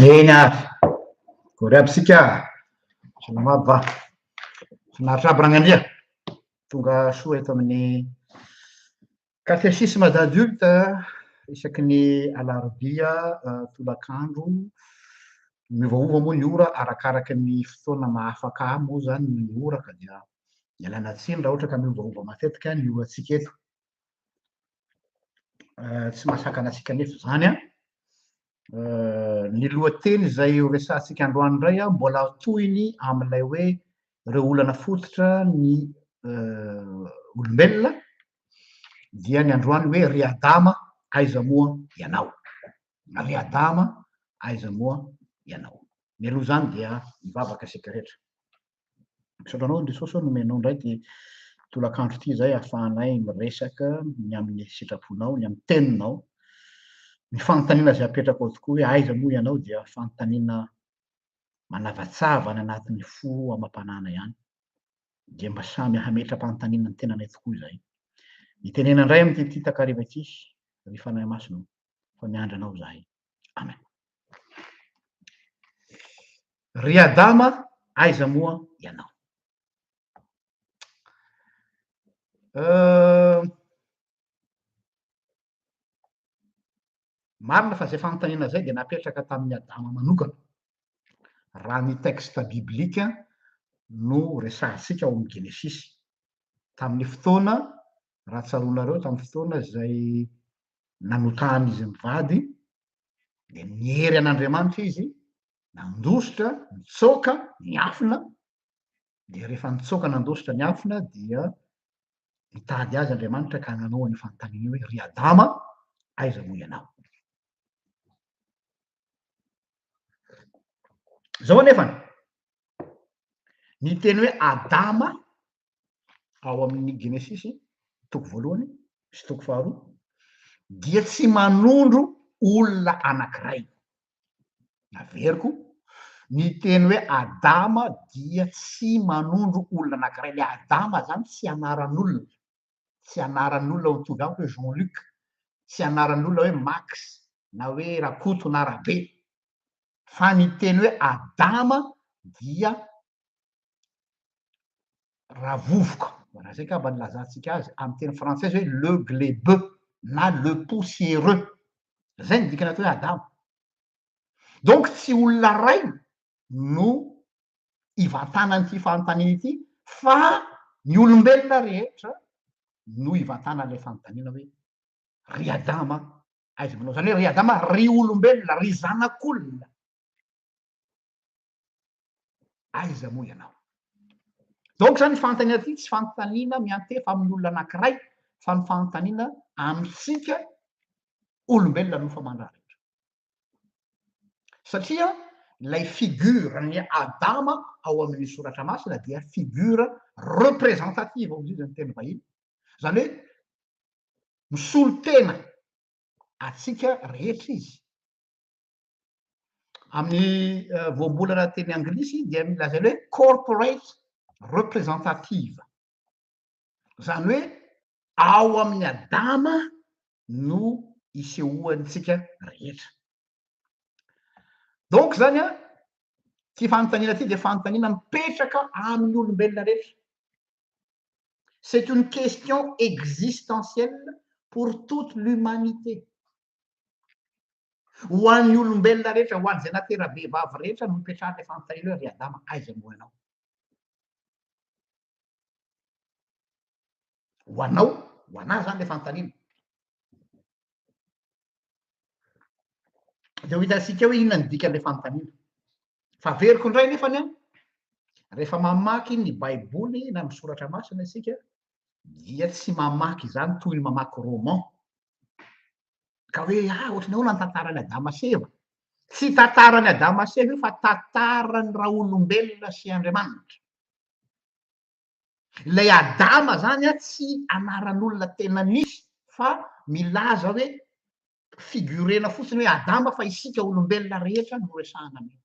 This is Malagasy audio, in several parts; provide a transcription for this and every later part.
Eny ary, akory aby isika, salama aby va? Finaritra aby Ragnandria, tonga soa eto amin'ny Catéchisme d'adulte isaky ny alarobia tolakandro, miovaova moa ny ora arakaraka ny fotoana mahafaka ahy moa zany ny ora ka dia ialana tsiny raha ohatra ka miovaova matetika ny orantsika eto. Tsy mahasakana antsika anefa izany an. Ny lohateny izay ho resahantsika androany indray an, mbola tohiny amin'ilay hoe ireo olana fototra ny olombelona dia ny androany hoe ry Adama aiza moa ianao? Ry Adama aiza moa ianao? Mialoha izany dia hivavaka isika rehetra. Misaotra anao Jesosy ô nomenao indray ity tolakandro ity izay ahafahanay miresaka ny amin'ny sitraponao, ny amin'ny teninao. Ny fanontaniana izay apetrako ao tokoa hoe aiza moa ianao dia fanontaniana manavatsava any anatin'ny fo amam-panahana ihany. Dia mba samy hametra-panontaniana ny tenanay tokoa izay. Mitenena indray amin'ity takariva ity ry Fanahy Masina ô, fa miandry anao izahay. Amen. Ry Adama, aiza moa ianao? Euh, marina fa izay fanontaniana izay dia napetraka tamin'i Adama manokana. Raha ny texte biblique no resahantsika ao amin'ny Genesisy. Tamin'ny fotoana, raha tsaroanareo, tamin'ny fotoana izay nanotahan'izy mivady, dia niery an'Andriamanitra izy, nandositra, nitsoaka, niafina, dia rehefa nitsoaka nandositra niafina dia nitady azy Andriamanitra ka nanao an'io fanontaniana io hoe ry Adama, aiza moa ianao? Zao anefany, ny teny hoe Adama ao amin'ny Genesisy toko voalohany sy toko faharoa dia tsy manondro olona anankiray. Averiko, ny teny hoe Adama dia tsy manondro olona anankiray. Ilay Adama zany tsy anaran'olona, tsy anaran'olona mitovy amiko hoe Jean Luc, tsy anaran'olona hoe Max na hoe Rakoto na Rabe, fa ny teny hoe Adama dia ravovoka, raha zay angamba no ilazantsika azy amin'ny teny frantsay hoe le glebeux na le poussiéreux, zay no dikany atao hoe Adama. Donc tsy olona ray no ivantanan'ity fanontaniana ity fa ny olombelona rehetra no ivantanan'ilay fanontaniana hoe ry Adama aiza manao zany hoe ry Adama ry olombelona ry zanak'olona aiza moa ianao? Donc zany ny fanontaniana ity tsy fanontaniana miantefa amin'ny olona anankiray fa ny fanontaniana amintsika olombelona nofo aman-dra rehetra. Satria ilay figure ny Adama ao amin'ny soratra masina dia figure représentative hoy izy ny teny vahiny. Zany hoe misolo tena antsika rehetra izy. Amin'ny voambolana teny anglisy dia milazaina hoe corporate representative. Izany hoe ao amin'i Adama no isehoantsika rehetra. Donc zany an, ity fanontaniana ity dia fanontaniana mipetraka amin'ny olombelona rehetra. C'est une question existentielle pour toute l'humanité. Ho an'ny olombelona rehetra, ho an'izay natera-behivavy rehetra no nipetrahan'ilay fanontaniana hoe ry Adama, aiza moa ianao? Ho anao, ho anà zany ilay fanontaniana. Dia ho hitantsika hoe inona ny dikan'ilay fanontaniana. Fa averiko indray nefany an, rehefa mamaky ny Baiboly na ny soratra masina isika dia tsy mamaky izany toy ny mamaky roman. Ka hoe ah ohatran'ny ahoana ny tantaran'i Adama sy Eva? Tsy tantaran'i Adama sy Eva io fa tantaran'ny raolombelona sy Andriamanitra. Ilay Adama zany an tsy anaran'olona tena nisy fa milaza hoe figurena fotsiny hoe Adama fa isika olombelona rehetra no resahana amin'io.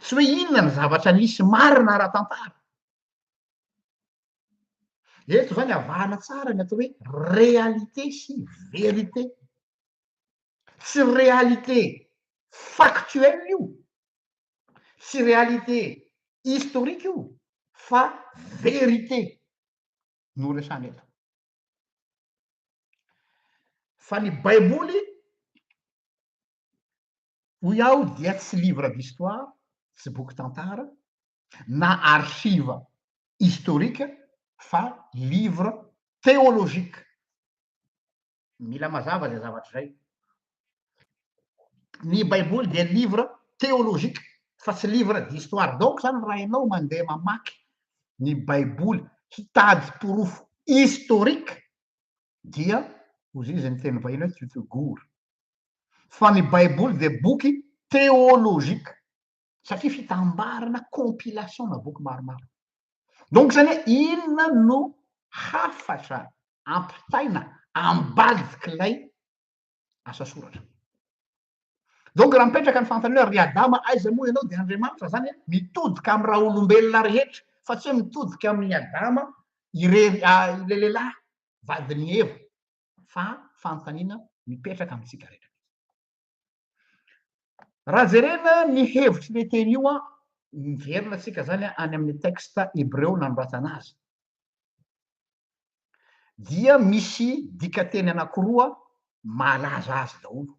Tsy hoe inona ny zavatra nisy marina ara-tantara. Eto zany avahana tsara ny atao hoe réalité sy vérité. Tsy réalité factuelle io, tsy réalité historique io fa vérité no resahana eto. Fa ny baiboly hoy aho dia tsy livre d'histoire, tsy boky tantara na archive historique fa livre théologique. Mila mazava izay zavatra izay. Ny baiboly dia livre théologique fa tsy livre d'histoire. Donc zany raha ianao mandeha mamaky ny baiboly hitady porofo historique dia hozy izy ny teny vahiny hoe tu te goures. Fa ny baiboly dia boky théologique satria fitambarana compilation na boky maromaro. Donc zany hoe inona no hafatra ampitaina ambadik'ilay asa soratra. Donc raha mipetraka ny fanontaniana hoe ry Adama aiza moa ianao dia Andriamanitra zany mitodika amin'ny raolombelona rehetra fa tsy hoe mitodika amin'i Adama irery ilay lehilahy vadin'i Eva fa fanontaniana mipetraka amintsika rehetra. Raha jerena ny hevitr'ilay teny io an, miverina tsika zany any amin'ny texte hebreo nanoratana azy. Dia misy dikateny anankiroa mahalaza azy daholo.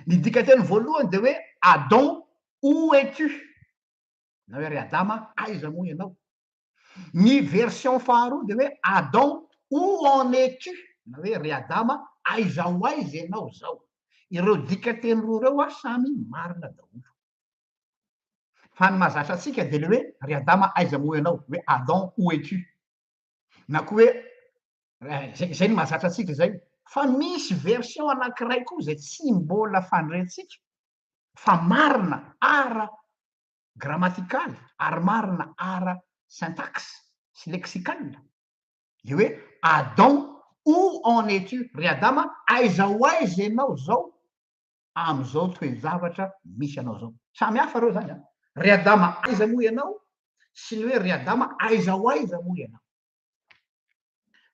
Ny dikateny voalohany dia hoe Adam, où es-tu? Na hoe ry Adama, aiza moa ianao? Ny version faharoa dia hoe Adam, où en es-tu? Na hoe ry Adama, aiza ho aiza ianao izao? Ireo dikateny roa ireo a samy marina daholo. Fa ny mahazatra antsika dia le hoe ry Adama aiza moa ianao? Hoe Adam, où es-tu? Na koa hoe zay, zay ny mahazatra antsika izay. Fa misy version anankiray koa izay tsy mbola fandrentsika fa marina ara grammatikaly ary marina ara syntaxe sy lexical dia hoe Adam où en es-tu? Ry Adama aiza ho aiza ianao izao amin'izao toe-javatra misy anao izao? Samy hafa ireo izany an! Ry Adama aiza moa ianao sy ny hoe ry Adama aiza ho aiza moa ianao?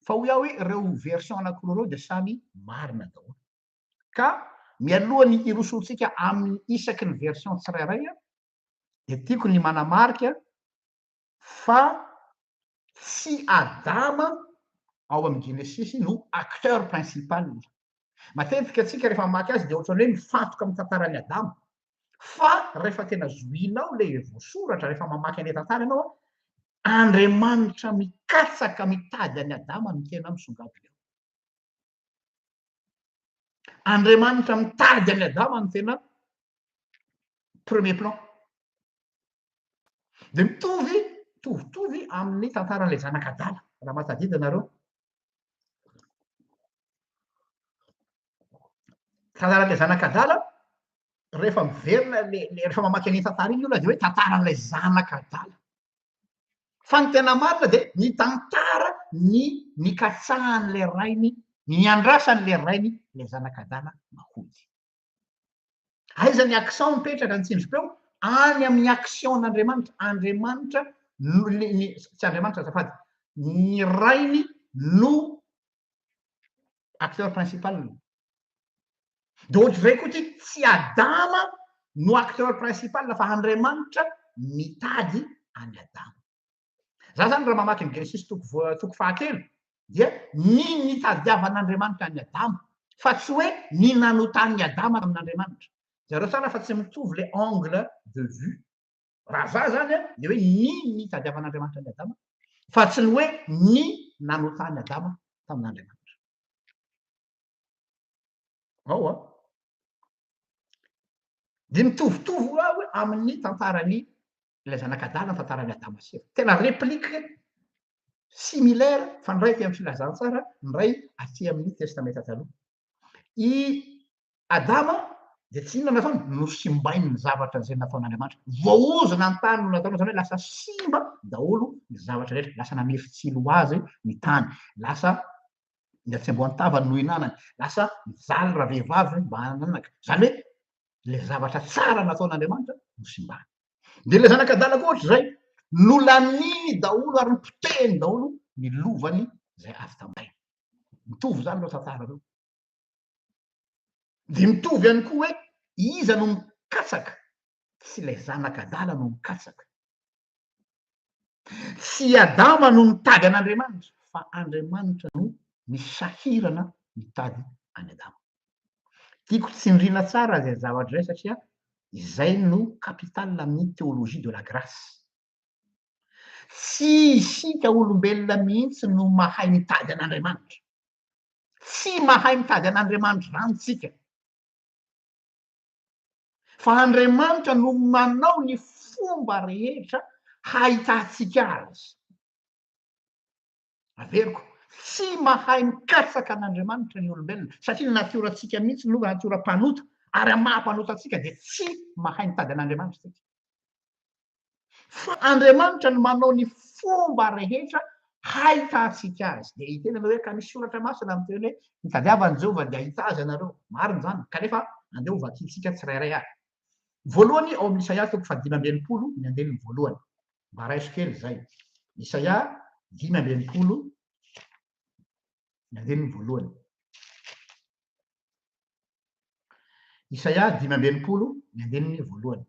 Fa hoy aho hoe ireo version anankiroa ireo dia samy marina daholo. Ka mialoha ny hirosoantsika amin'ny isaky ny version tsirairay dia tiako ny manamarika fa tsy Adama ao amin'ny Genesisy no acteur principal. Matetika antsika rehefa mamaky azy dia ohatran'ny hoe mifantoka amin'ny tantaran'i Adama. Fa rehefa tena zohinao ilay voasoratra, rehefa mamaky an'ilay tantara ianao, Andriamanitra mikatsaka mitady an'i Adama no tena misongadina eo. Andriamanitra mitady an'i Adama no tena premier plan. Dia mitovy, mitovitovy amin'ny tantaran'ilay zanak'adala, raha mahatadidy ianareo. Tantaran'ilay zanak'adala, rehefa miverina le, le, rehefa mamaky an'iny tantara iny ny olona dia hoe tantaran'ilay zanak'adala. Fa ny tena marina dia mitantara ny nikatsahan'ilay rainy, ny niandrasan'ilay rainy ilay zanak'adala mahody. Aiza ny accent mipetraka, ny tsindrim-peo? Any amin'ny action-n'Andriamanitra. Andriamanitra no ny ny tsy Andriamanitra azafady, ny rainy no acteur principal. De ohatr'izay koa ty, tsy Adama no acteur principal fa Andriamanitra mitady an'i Adama. Za zany raha mamaky ny Genesisy toko voa toko fahatelo dia ny nitadiavan'Andriamanitra an'i Adama fa tsy hoe ny nanotan'i Adama tamin'Andriamanitra. Jereo tsara fa tsy mitovy le angle de vue. Raha za zany an dia hoe ny nitadiavan'Andriamanitra an'i Adama fa tsy ny hoe ny nanotan'i Adama tamin'Andriamanitra. Ao an. Dia mitovitovy ho aho amin'ny tantaran'i ilay zanak'adala ny tantaran'i Adama sy Eva. Tena réplique similaire fa ny iray aty amin'ny filazantsara, ny iray aty amin'ny testamenta taloha. I Adama dia tsy inona nataony, nosimbainy ny zavatra izay nataon'Andriamanitra. Voaozona ny tany no nataony, izany hoe lasa simba daholo ny zavatra rehetra, lasa namefy tsilo ho azy ny tany, lasa ny hatsembohan-tavany no ihinanany, lasa mijaly ravehivavy mba hananaka. Izany hoe ilay zavatra tsara nataon'Andriamanitra no simbany. Dia ilay zanak'adala koa ohatr'izay, nolaniny daholo ary nopotehiny daholo ny lovany izay avy tamin'ny. Mitovy izany ireo tantara ireo. Dia mitovy ihany koa hoe iza no mikatsaka? Tsy ilay zanak'adala no mikatsaka. Tsy i Adama no nitady an'Andriamanitra, fa Andriamanitra no nisahirana nitady an'i Adama. Tiako tsindriana tsara izay zavatra izay satria izay no capital amin'ny théologie de la grâce. Tsy isika olombelona mihitsy no mahay mitady an'Andriamanitra. Tsy mahay mitady an'Andriamanitra izany tsika. Fa Andriamanitra no manao ny fomba rehetra hahitantsika azy. Averiko, tsy mahay mikatsaka an'Andriamanitra ny olombelona, satria ny natiorantsika mihitsy no natiora mpanota, ary amin'ny maha mpanota antsika dia tsy mahay mitady an'Andriamanitra isika. Fa Andriamanitra no manao ny fomba rehetra hahitantsika azy. Dia hiteny ianao hoe ka misy soratra masina miteny hoe mitadiava an'i Jehovah dia hahita azy ianareo. Marina izany, kanefa andeha ho vakintsika tsirairay ary. Voalohany ao amin'ny Isaia toko fahadimy amby 60 ny andininy voalohany. Mba raiso kely izay. Isaia 65 ny andininy voalohany. Isaia 65 ny andininy voalohany.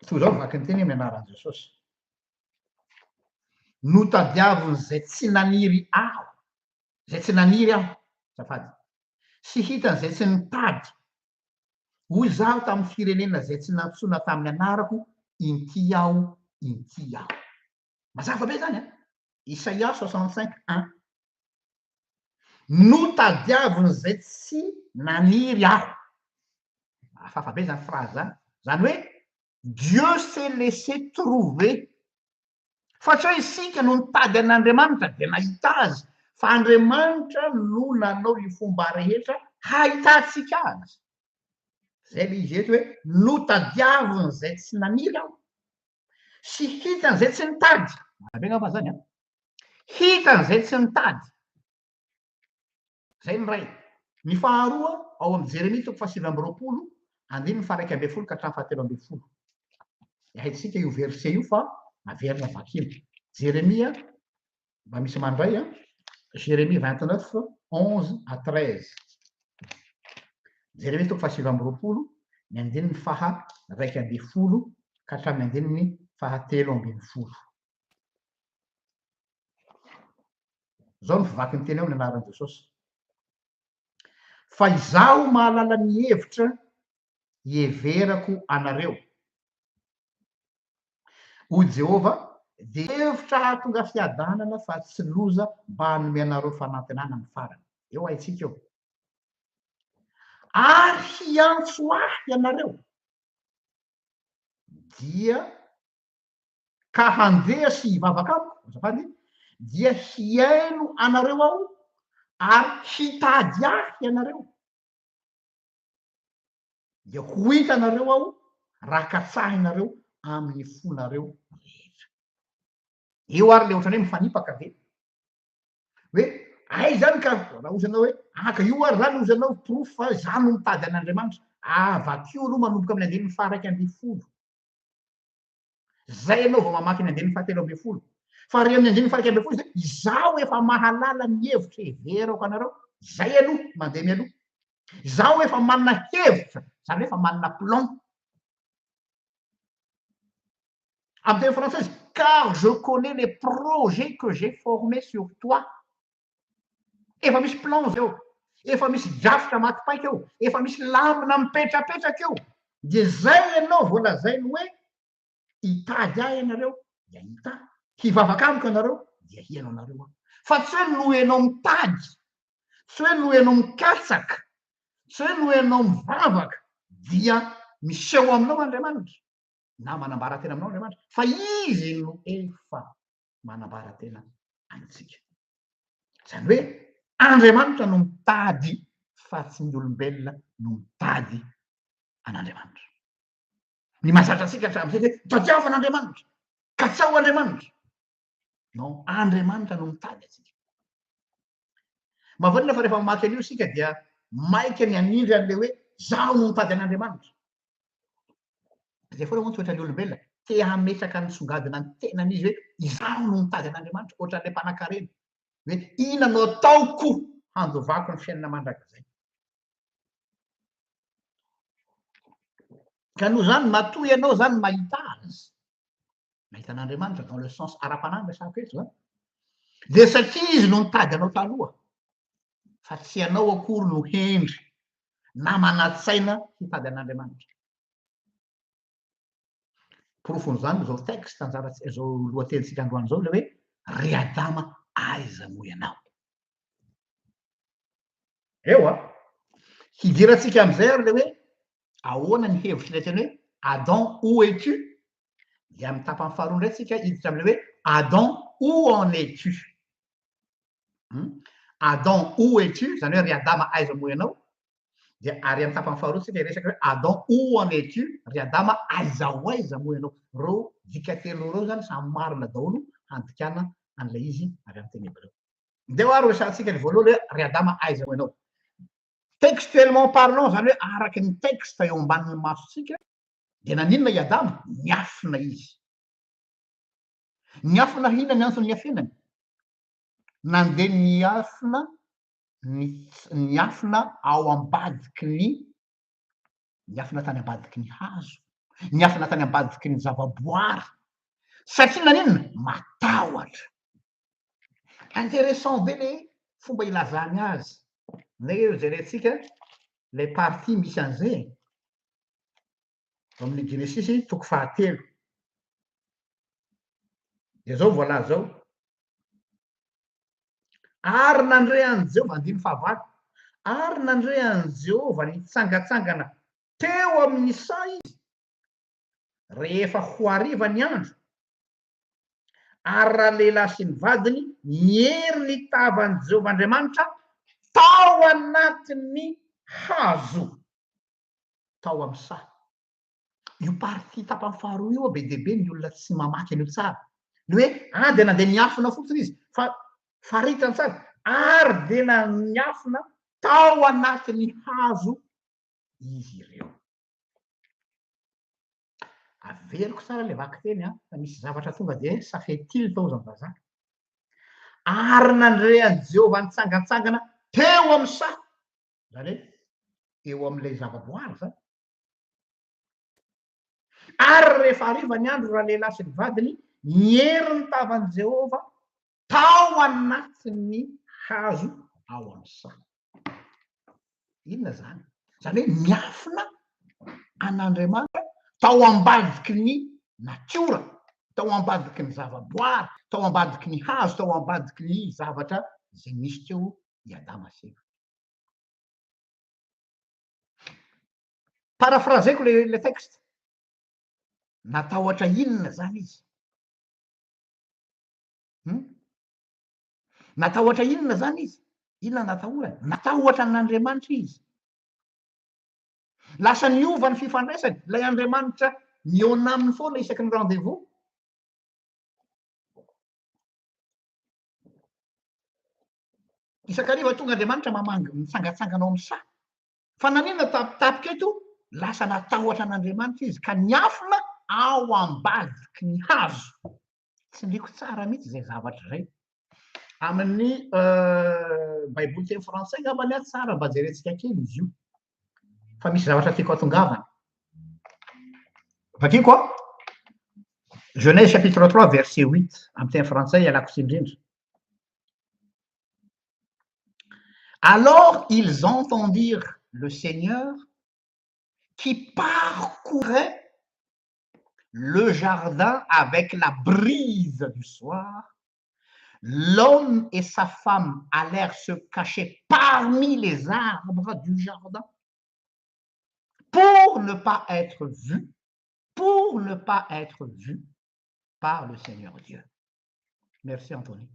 Toy izao ny vaky ny teny amin'ny anaran'i Jesosy. Notadiavin'izay tsy naniry aho, izay tsy naniry aho, azafady, sy hitan'izay tsy nitady. Hoy izaho tamin'ny firenena izay tsy nantsoina tamin'ny anarako, inty aho, inty aho. Mazava be izany an! Isaia 65, 1. Notadiavin'izay tsy naniry aho. Hafahafa be izany phrase izany. Izany hoe Dieu s'est laissé trouver. Fa tsy hoe isika no nitady an'Andriamanitra dia nahita azy, fa Andriamanitra no nanao ny fomba rehetra hahitantsika azy. Izay ilay izy eto hoe notadiavin'izay tsy naniry aho. Sy hitan'izay tsy nitady. Marina be angamba izany an. Hitan'izay tsy nitady. Izay ny iray. Ny faharoa, ao amin'ny Jeremia toko faha-29, andininy faha-11 ka hatramin'ny faha-13. Haintsika io verset io fa averina vakiana. Jeremia, mba misy mandray an. Jérémie 29, 11 à 13. Jeremia toko faha-29, ny andininy faha-11 ka hatramin'ny andininy faha-13. Izao no fivaky ny teny ao amin'ny anaran'i Jesosy. Fa izaho mahalala ny hevitra iheverako anareo. Hoy Jehovah, dia hevitra hahatonga fiadanana fa tsy loza mba hanome anareo fanantenana amin'ny farany. Eo haintsika eo. Ary hiantso ahy ianareo, dia ka handeha sy hivavaka amiko, azafady, dia hihaino anareo aho ary hitady ahy ianareo. Dia ho hitanareo aho raha katsahinareo amin'ny fonareo rehetra. Eo ary le ohatran'ny hoe mifanipaka ve? Hoe aiza zany ka raha ozy anao hoe aka io ary zany ozy anao porofo fa za no mitady an'Andriamanitra. Ah, vakio aloha manomboka amin'ny andininy faha-11. Zay ianao vao mamaky ny andininy faha-13. Fa re amin'ny andininy faha-11 izy hoe, Izaho efa mahalala ny hevitra heverako anareo. Zay aloha, mandeha mialoha. Izaho efa manana hevitra, izany hoe efa manana plan. Amin'ny teny frantsay izy, car je connais les projets que j'ai formés sur toi. Efa misy plan zay eo, efa misy drafitra maty paika eo, efa misy lamina mipetrapetraka eo. Dia zay ianao vao lazainy hoe hitady ahy ianareo dia hahita ahy, hivavaka amiko ianareo dia hihaino anareo aho. Fa tsy hoe noho ianao mitady, tsy hoe noho ianao mikatsaka, tsy hoe noho ianao mivavaka dia miseho aminao Andriamanitra na manambara tena aminao Andriamanitra fa Izy no efa manambara tena antsika. Izany hoe Andriamanitra no mitady fa tsy ny olombelona no mitady an'Andriamanitra. Ny mahazatra antsika hatramin'izay dia hoe tadiavo an'Andriamanitra, katsaho Andriamanitra. Non, Andriamanitra no mitady antsika. Mahavariana fa rehefa mamaky an'io isika dia maika ny hanindry an'ilay hoe zaho no mitady an'Andriamanitra. Izay foana moa ny toetran'ny olombelona, te hametraka ny songadina ny tenany izy hoe izaho no mitady an'Andriamanitra, ohatran'ilay mpanankarena hoe inona no ataoko handovako ny fiainana mandrakizay. Ka noho izany, matoa ianao izany mahita azy, mahita an'Andriamanitra dans le sens ara-panahy no resahako eto zany, dia satria izy no nitady anao taloha, fa tsy ianao akory no hendry na manan-tsaina hitady an'Andriamanitra. Porofon'izany izao texte anjara izao lohatenintsika androany izao ilay hoe ry Adama aiza moa ianao? Eo a! Hidirantsika amin'izay ary ilay hoe ahoana ny hevitry ilay teny hoe Adam où es-tu? Dia amin'ny tapany faharoa indray tsika hiditra amin'ilay hoe Adam où en es-tu? Adam où es-tu? Izany hoe ry Adama aiza moa ianao? Dia ary amin'ny tapany faharoa tsika hiresaka hoe Adam où en es-tu? Ry Adama aiza ho aiza moa ianao? Ireo dika telo ireo izany samy marina daholo handikana an'ilay izy avy amin'ny teny hebreo. Ndeha ary horesahantsika ny voalohany hoe ry Adama aiza moa ianao? Textuellement parlant, izany hoe araka ny texte eo ambanin'ny masontsika, dia naninona i Adama? Niafina izy. Niafina inona ny antony niafenany? Nandeha niafina niafina ao ambadiky ny niafina tany ambadiky ny hazo, niafina tany ambadiky ny zavaboary. Satria naninona? Matahotra. Intéressant be le fomba ilazany azy. Ndray eo jerentsika ilay partie misy an'izay e. Ao amin'ny Genesisy toko fahatelo. Dia zao voalaza ao. Ary nandre an'i Jehovah, andininy fahavalo, ary nandre an'i Jehovah nitsangantsangana teo amin'ny saha izy, rehefa ho hariva ny andro, ary ralehilahy sy ny vadiny niery ny tavan'i Jehovah Andriamanitra tao anatin'ny hazo tao amin'ny saha. Io partie tapany faharoa io be dia be ny olona tsy mamaky an'io tsara. Ny hoe ah dia nandeha niafina fotsiny izy fa faritany tsara ary dia niafina tao anatin'ny hazo izy ireo. Averiko tsara ilay vakiteny an, fa misy zavatra tonga dia ça fait tilt hozy ny vazaha. Ary nandre an'i Jehovah nitsangantsangana teo amin'ny saha, izany hoe eo amin'ilay zavaboary izany. Ary rehefa hariva ny andro ralehilahy sy ny vadiny, niery ny tavan'i Jehovah tao anatin'ny hazo ao amin'ny saha. Inona izany? Izany hoe miafina an'Andriamanitra tao ambadiky ny natiora, tao ambadiky ny zavaboary, tao ambadiky ny hazo, tao ambadiky ny zavatra izay nisy teo i Adama sy Eva. Paraphraseko le le texte. Natahotra inona zany izy? Hum? Natahotra inona zany izy? Inona natahorany? Natahotra an'Andriamanitra izy. Lasa niova ny fifandraisany, ilay Andriamanitra mihaona aminy foana isaky ny rendez-vous. Isan-kariva tonga Andriamanitra mamangy, mitsangatsangana ao amin'ny saha. Fa naninona tapitapika eto? Lasa natahotra an'Andriamanitra izy ka niafina ao ambadiky ny hazo. Tsindriko tsara mihitsy izay zavatra izay. Amin'ny baiboly teny frantsay angambany aho tsara mba jerentsika kely izy io. Fa misy zavatra tiako hatongavana. Vakiko a. Genèse chapitre 3 verset 8 amin'ny teny frantsay ialako tsiny indrindra. Alors ils entendirent le Seigneur qui parcourait le jardin avec la brise du soir. L'homme et sa femme allèrent se cacher parmi les arbres du jardin pour ne pas être vus, pour ne pas être vus par le Seigneur Dieu. Merci Anthony.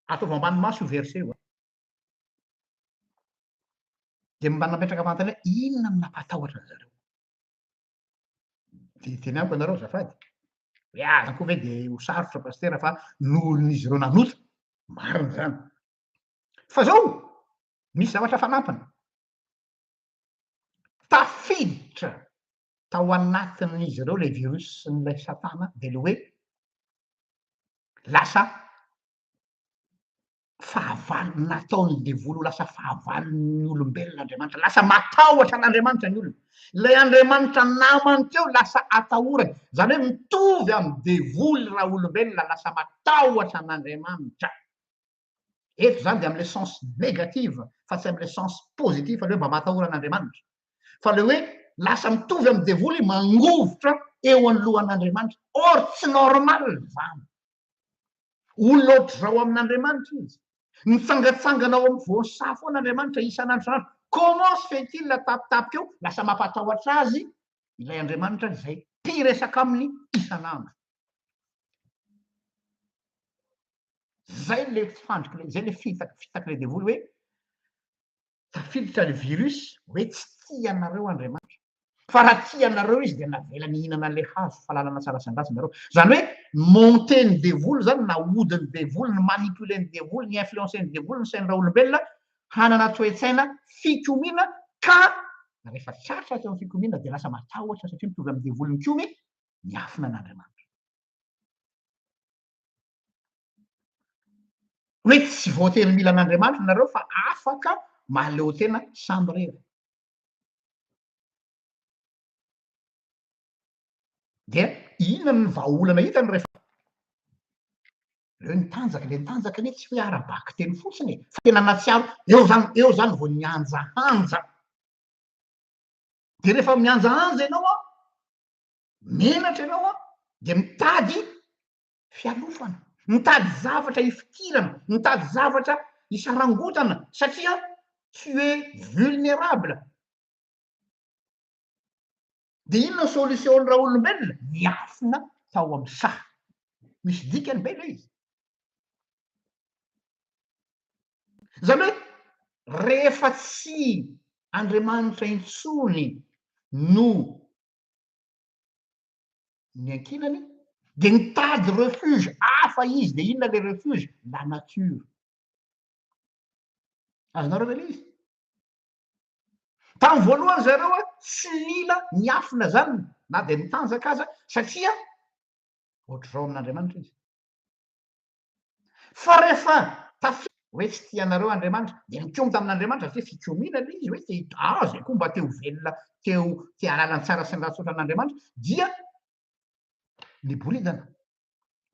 Ataovy ambany maso io verset io. Dia mba nametraka fanontaniana hoe inona no nampatahotra an zareo? Dia teny amiko ianareo azafady. Hoe ah, zany koa ve dia ho sarotra pasitera fa nohon'izy ireo nanota. Marina izany. Fa zao, misy zavatra fanampiny. Tafiditra tao anatin'izy ireo ilay virus n'ilay satana dia le hoe lasa fahavalo nataon'ny devoly ho lasa fahavalon'ny olombelona Andriamanitra, lasa matahotra an'Andriamanitra ny olona. Ilay Andriamanitra namany teo lasa atahorany, izany hoe mitovy amin'ny devoly raha olombelona lasa matahotra an'Andriamanitra. Eto izany dia amin'ilay sens négative fa tsy amin'ilay sens positif le hoe mba matahora an'Andriamanitra. Fa le hoe lasa mitovy amin'ny devoly mangovitra eo anoloan'Andriamanitra. Or tsy normal izany. Olona ohatr'izao amin'Andriamanitra izy. Mitsangatsangana ao amin'ny voasaha foana Andriamanitra isan'andro isan'andro. Comment se fait-il tapitapika eo lasa mampatahotra azy ilay Andriamanitra izay mpiresaka aminy isan'andro. Zay le fandriky le, zay le fitaky, fitaky le devoly hoe tafiditra le virus hoe tsy tia anareo Andriamanitra. Fa raha tia anareo izy dia navelany hihinana an'le hazo fahalalana tsara sy ny ratsy nareo. Zany hoe monter ny devoly zany, nahodin'ny devoly, ny manipuler ny devoly, ny influencer ny devoly ny sain'ny raolombelona hanana toe-tsaina fikomiana ka rehefa tratra teo amin'ny fikomiana dia lasa matahotra satria mitovy amin'ny devoly mikomy miafina an'Andriamanitra. Hoe tsy voatery mila an'Andriamanitra nareo fa afaka mahaleo tena samirery. Dia inona ny vahaolana hitany rehefa reo nitanjaka, le nitanjaka anie tsy hoe ara-bakiteny fotsiny e, fa tena nahatsiaro, eo zany, eo zany vao nihanjahanja. Dia rehefa mihanjahanja ianao an, menatra ianao an, dia mitady fialofana, mitady zavatra hifikirana, mitady zavatra hisarangotana satria tu es vulnérable. Dia inona ny solution-n'ny raolombelona? Niafina tao amin'ny saha. Misy dikany be ilay izy. Izany hoe rehefa tsy Andriamanitra intsony no ny ankinany dia nitady refuge hafa izy dia inona le refuge? La nature. Azonareo ve le izy? Tamin'ny voalohany zareo a tsy nila niafina zany na dia nitanjaka aza satria ohatr'izao amin'Andriamanitra izy. Fa rehefa tafiditra hoe tsy tia anareo Andriamanitra, dia nikomy tamin'Andriamanitra satria fikomiana ilay izy hoe te ah zay koa mba te ho velona, te ho te hahalala ny tsara sy ny ratsy ohatran'Andriamanitra, dia niboridana.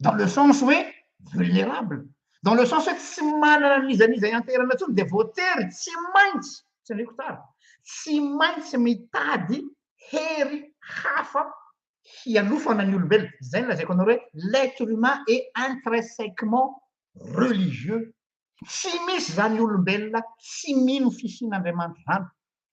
Dans le sens hoe vulnérable, dans le sens hoe tsy manana n'iza n'iza hianteherana intsony dia voatery tsy maintsy, tsindriako tsara, tsy maintsy mitady hery hafa hialofana ny olombelona. Izay no lazaiko anareo hoe l'être humain est intrinsèquement religieux. Tsy misy izany olombelona tsy mino fisian'Andriamanitra izany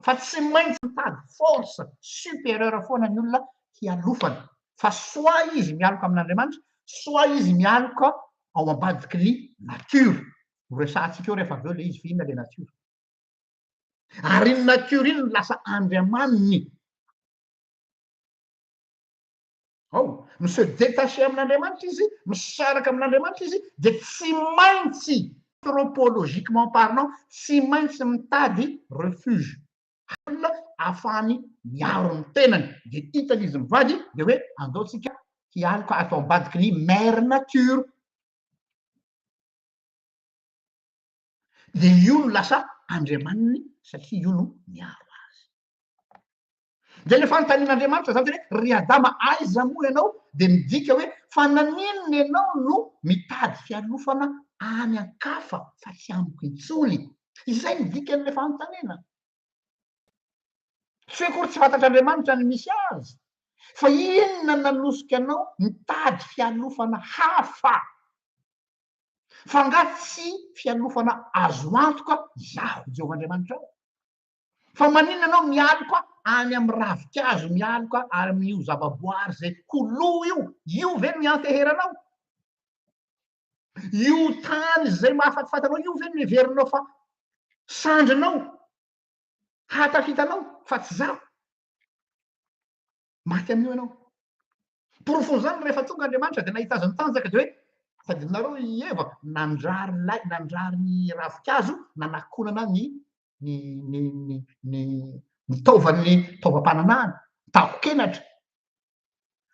fa tsy maintsy mitady force supérieure foana ny olona hialofana fa soit izy mialoka amin'Andriamanitra soit izy mialoka ao ambadiky ny nature. Ho resahantsika eo rehefa avy eo ilay izy fa inona ilay nature. Ary iny nature iny no lasa andriamaniny. Ao, mi-se détacher amin'Andriamanitra izy, misaraka amin'Andriamanitra izy, dia tsy maintsy, anthropologiquement parlant, tsy maintsy mitady refuge. Olona ahafahany miaro ny tenany. Dia hitan'izy mivady dia hoe andao tsika hialoka ato ambadiky ny mère nature. Dia io no lasa andriamaniny satria io no miaro azy. Dia ilay fanontanian'Andriamanitra zany hoe ry Adama aiza moa ianao dia midika hoe fa naninona ianao no mitady fialofana any an-kafa fa tsy amiko intsony. Izay ny dikan'ilay fanontaniana. Tsy hoe akory tsy fantatr'Andriamanitra ny misy azy fa inona nanosika anao mitady fialofana hafa? Fa angaha tsy fialofana azo antoka izaho Jehovah Andriamanitrao? Fa maninona ianao mialoka any amin'ny ravinkazo, mialoka amin'io zavaboary izay ho lo io? Io ve no ianteheranao? Io tany izay mahafatifaty anao io ve no heverinao fa sandrinao, hahatafita anao fa tsy izaho? Maty amin'io ianao. Porofon'izany rehefa tonga Andriamanitra dia nahita azy nitanjaka dia hoe tadidinareo i Eva nandrary lay nandrary ny ravinkazo nanakonana ny ny ny ny ny ny taovan'ny taovam-pananahana tako-kenatra.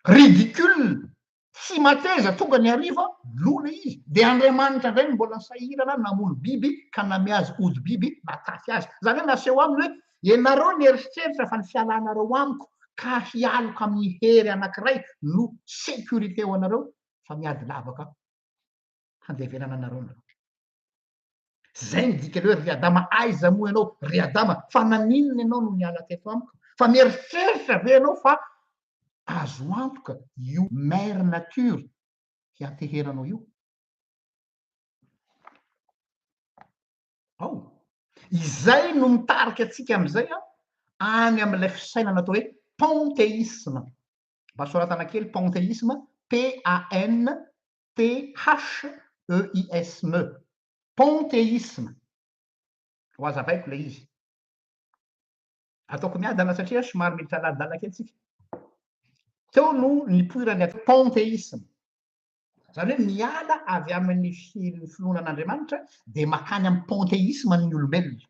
Ridicule Tsy mateza tonga ny hariva, lona izy, dia Andriamanitra indray no mbola nisahirana namono biby ka name azy hodi-biby natafy azy. Izany hoe naseho aminy hoe, ianareo nieritreritra fa ny fialanareo amiko ka hialoka amin'ny hery anankiray no sécurité ho anareo fa miady lavaka handevenana anareo nareo. Zay ny dikany hoe ry Adama aiza moa ianao? Ry Adama fa naninona ianao no niala teto amiko? Fa mieritreritra ve ianao fa azo antoka io mère nature hianteheranao io? Ao. Izay no mitarika antsika amin'izay an, any amin'ilay fisainana atao hoe panthéisme. Mba soratana kely panthéisme, P A N T-H-E-I-S-M-E, panthéisme. Ho hazavaiko ilay izy. Ataoko miadana satria somary miditra lalindalina kely tsika. Teo no nipoiran'ny atao panthéisme. Izany hoe miala avy amin'ny finoana an'Andriamanitra dia makany amin'ny panthéisme ny olombelona.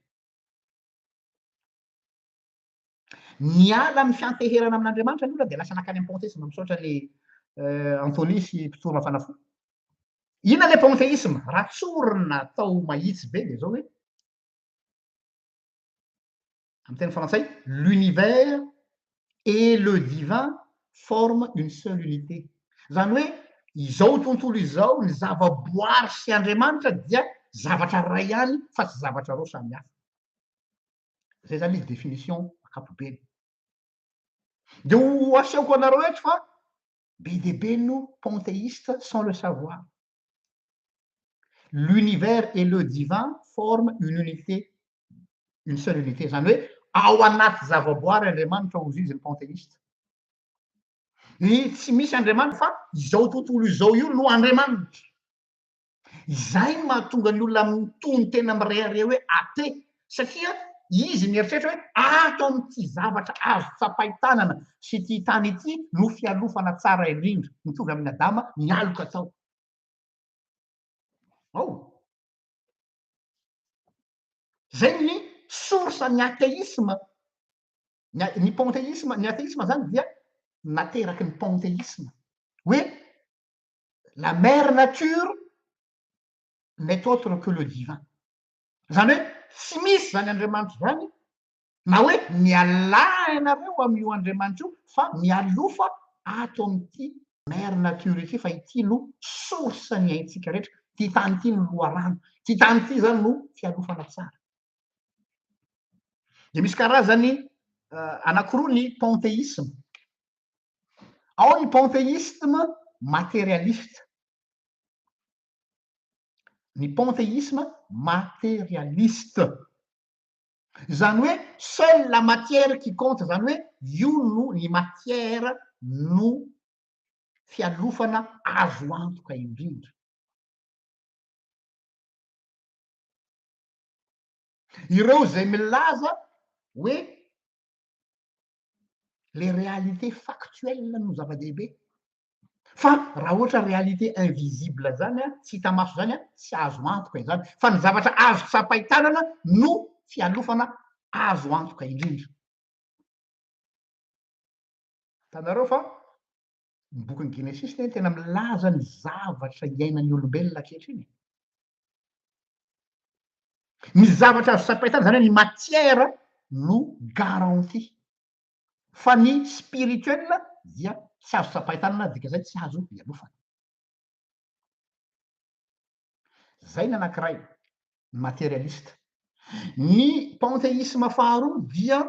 Niala amin'ny fianteherana amin'Andriamanitra ny olona dia lasa nankany amin'ny panthéisme. Misaotra an'i Anthony sy mpitory mafana fo. Inona ilay panthéisme? Raha tsorina atao mahitsy be dia izao hoe, amin'ny teny frantsay, l'univers et le divin forment une seule unité. Izany hoe izao tontolo izao, ny zavaboary sy Andriamanitra dia zavatra iray ihany fa tsy zavatra roa samy hafa. Zay zany izy définition ankapobeny. De ho asehoko anareo eto fa be dia be no panthéiste sans le savoir. L'univers et le divin forment une unité, une seule unité. Zany hoe ao anaty zavaboary Andriamanitra hozy izy ny panthéiste. Ny tsy misy Andriamanitra fa izao tontolo izao io no Andriamanitra. Izay no mahatonga ny olona mitono tena mirehareha hoe athée satria izy mieritreritra hoe ato amin'ity zavatra azo tsapain-tanana sy ity tany ity no fialofana tsara indrindra, mitovy amin'i Adama nialoka tao. Ao. Izay ny source ny athéisme. Ny, ny panthéisme, ny athéisme zany dia nateraky ny panthéisme. Hoe la mère nature n'est autre que le divin. Zany hoe tsy misy zany Andriamanitra zany na hoe mialà ianareo amin'io Andriamanitra io fa mialofa ato amin'ity mère nature ity fa ity no source ny aintsika rehetra, ity tany ity no loharano, ity tany ity zany no fialofana tsara. Dia misy karazany anankiroa ny panthéisme. Ao ny panthéisme matérialiste. Ny panthéisme matérialiste. Izany hoe seule la matière qui compte, izany hoe io no ny matière no fialofana azo antoka indrindra. Ireo izay milaza hoe les réalités factuelles no zava-dehibe fa raha ohatra réalité invisible zany an, tsy hita maso zany an, tsy azo antoka izany fa ny zavatra azo tsapain-tanana no fialofana azo antoka indrindra. Hitanareo fa ny bokin'ny Genesisy anie tena milaza ny zavatra iainan'ny olombelona ankehitriny e. Ny zavatra azo tsapain-tanana, izany hoe ny matière no garantie. Fa ny spirituel dia tsy azo tsapain-tanana, dikan'izay tsy azo ialofana. Zay ny anankiray, ny materialiste. Ny panthéisme faharoa dia,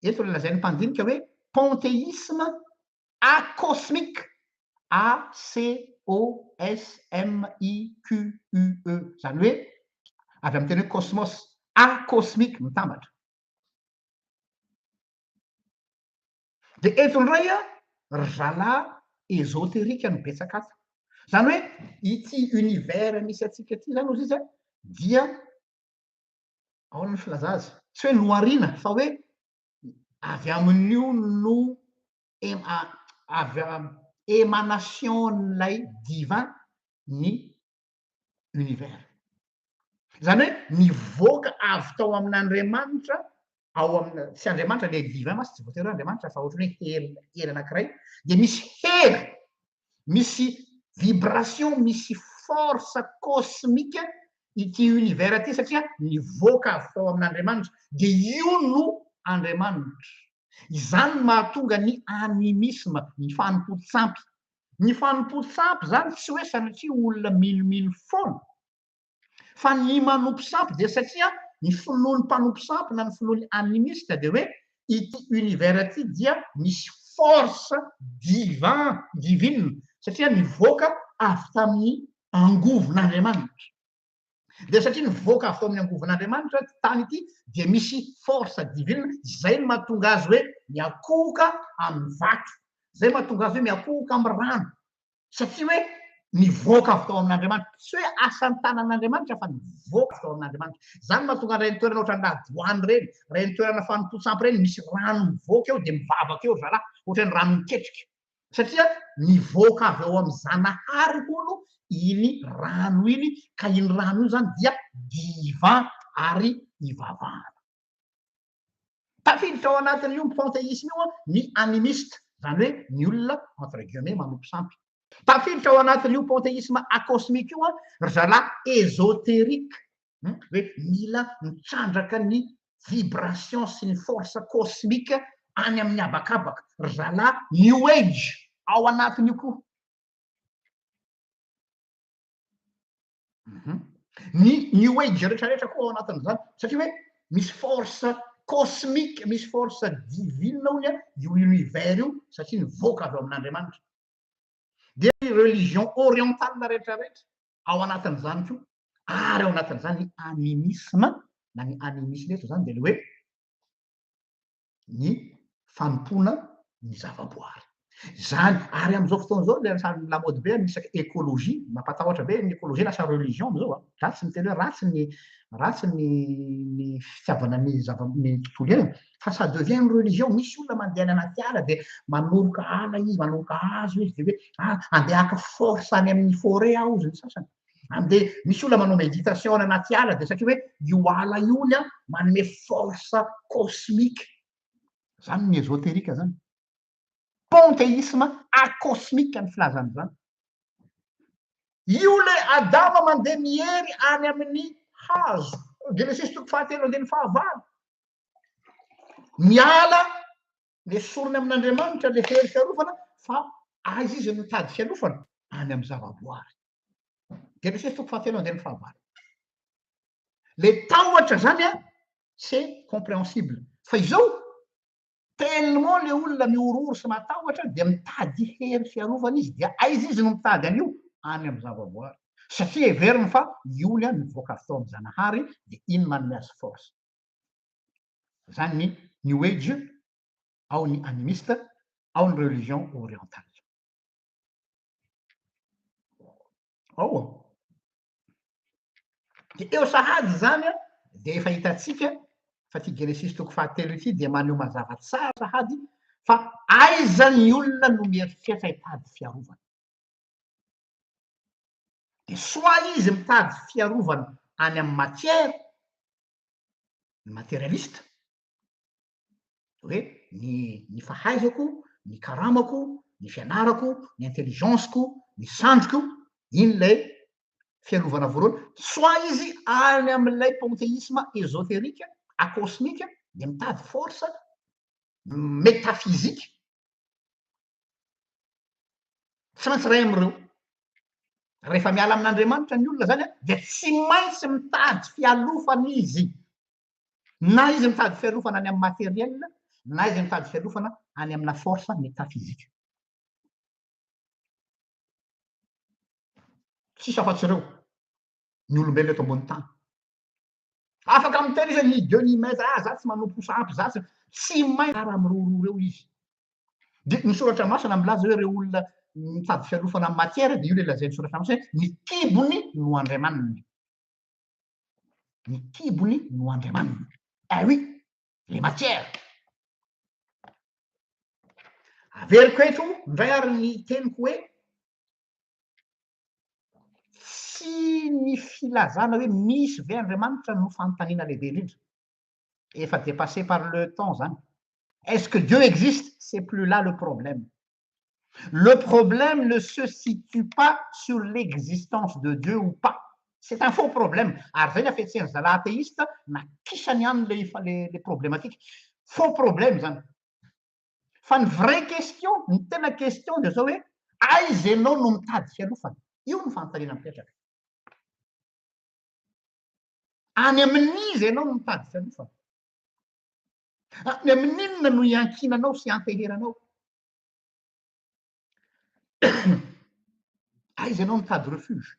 eto ilay lazain'ny mpandinika hoe panthéisme acosmique, A C O S M I Q U E, izany hoe avy amin'ny teny hoe cosmos, acosmique, mitambatra. Dia eto indray an, ry zalahy ezoterika no betsaka ato. Izany hoe ity univers misy antsika ity izany hozy izy an, dia ahoana ny filaza azy? Tsy hoe nohariana fa hoe avy amin'io no avy émanation-n'ilay divin ny univers. Izany hoe nivoaka avy tao amin'Andriamanitra, ao amina, tsy Andriamanitra ilay divin mantsy, tsy voatery hoe Andriamanitra fa ohatran'ny hoe hery, hery anankiray, dia misy hery, misy vibration, misy force cosmique ity univers ity satria nivoaka avy tao amin'Andriamanitra, dia io no Andriamanitra. Izany no mahatonga ny animisme, ny fanompoan-tsampy. Ny fanompoan-tsampy izany tsy hoe sanatria olona minomino foana, fa ny manompo sampy dia satria ny finoan'ny mpanompo sampy na ny finoan'ny animiste dia hoe ity univers ity dia misy force divin, divine, satria nivoaka avy tamin'ny angovon'Andriamanitra. Dia satria nivoaka avy tao amin'ny angovon'Andriamanitra ity tany ity dia misy force divine, izay no mahatonga azy hoe miakohoka amin'ny vato, izay mahatonga azy hoe miakohoka amin'ny rano, satria hoe nivoaka avy tao amin'Andriamanitra, tsy hoe asan'ny tanan'Andriamanitra fa nivoaka avy tao amin'Andriamanitra. Izany no mahatonga an'ireny toerana ohatran'ny ladoany ireny, ireny toerana fanompoan-tsampy ireny, misy rano mivoaka eo dia mivavaka eo ry zalahy, ohatran'ny rano miketrika. Satria nivoaka avy ao amin'ny Zanahary hono iny rano iny, ka iny rano iny izany dia divin ary ivavahana. Tafiditra ao anatin'io panthéisme io ny animiste, izany hoe ny olona entre guillemets manompo sampy. Tafiditra ao anatin'io panthéisme acosmique io ry zalahy ésotérique, hoe mila mitrandraka ny vibration sy ny force cosmique any amin'ny habakabaka, ry zalahy new age ao anatin'io koa. Ny new age rehetrarehetra koa ao anatin'izany, satria hoe misy force cosmique, misy force divine hono io univers io, satria nivoaka avy ao amin'Andriamanitra. Dia ny religion orientale rehetrarehetra ao anatin'izany koa, ary ao anatin'izany ny animisme, na ny animisme eto izany dia ilay hoe ny fanompoana ny zavaboary. Izany, ary amin'izao fotoana izao ilay anisan'ny lamaody be ny resaka écologie, mampatahotra be ny écologie lasa religion amin'izao an. Za tsy miteny hoe ratsy ny ratsy ny ny fitiavana ny zava ny tontolo iainana fa ça devient une religion. Misy olona mandeha any anaty ala dia manoroka ala izy, manoroka hazo izy dia hoe ah andeha haka force any amin'ny forêt aho hozy ny sasany. Andeha, misy olona manao méditation any anaty ala dia satria hoe io ala io hono an manome force cosmique. Zany ny ésotérique zany. Panthéisme acosmique ny filazana izany. Io le Adama mandeha miery any amin'ny hazo. Genesisy toko fahatelo andininy fahavalo. Miala nesoriny amin'Andriamanitra le hery fiarovana fa aiza izy no mitady fialofana? Any amin'ny zavaboary. Genesisy toko fahatelo andininy fahavalo. Le tahotra zany an, c'est compréhensible. Fa izao, tellement le olona mihorohoro sy matahotra dia mitady hery fiarovana izy, dia aiza izy no mitady an'io? Any amin'ny zavaboary. Satria heveriny fa io ny nivoaka avy tao amin'ny Zanahary dia iny manome azy force. Zany ny New Age, ao ny animiste, ao ny religion orientale. Ao an. Dia eo sahady izany an, dia efa hitantsika fa ity Genesisy toko fahatelo ity dia maneho mazava tsara sahady fa aiza ny olona no mieritreritra hitady fiarovana. Dia soit izy mitady fiarovana any amin'ny matière, ny materialiste, Hoe ny ny fahaizako, ny karamako, ny fianarako, ny intelligence-ko, ny sandriko, iny ilay fiarovana voalohany. Soit izy any amin'ilay panthéisme ésotérique, acosmique, dia mitady force métaphysique. Tsy maintsy iray amin'ireo. Rehefa miala amin'Andriamanitra ny olona zany dia tsy maintsy mitady fialofana izy. Na izy mitady fialofana any amin'ny matériel, na izy mitady fialofana any amina force métaphysique. Tsisy afa-tsy ireo ny olombelona eto ambony tany. Afaka miteny izy hoe ni Dieu ni maître, ah za tsy manompo sampy, za tsy, tsy maintsy ara amin'ireo roa ireo izy. Dia ny soratra masina milaza hoe ireo olona mitady fialofana amin'ny matière dia io ilay lazain'ny soratra masina hoe ny kibony no andriamaniny. Ny kibony no andriamaniny. Eh oui, les matières. Averiko eto indray ary ny teniko hoe tsy ny filazana hoe misy ve Andriamanitra no fanontaniana lehibe indrindra. Efa dépassé par le temps zany. Est-ce que Dieu existe? C'est plus là le problème. Le problème ne se situe pas sur l'existence de Dieu ou pas. C'est un faux problème. Ary zay ny hafetsen'ny zalahy athéiste nakisany ihany le le problématique. Faux problème zany. Fa ny vraie question, ny tena question dia zao hoe aiza ianao no mitady fialofana? Io no fanontaniana mipetraka. Any amin'iza ianao no mitady fialofana? Any amin'inona no iankinanao sy ianteheranao? Aiza ianao mitady refuge?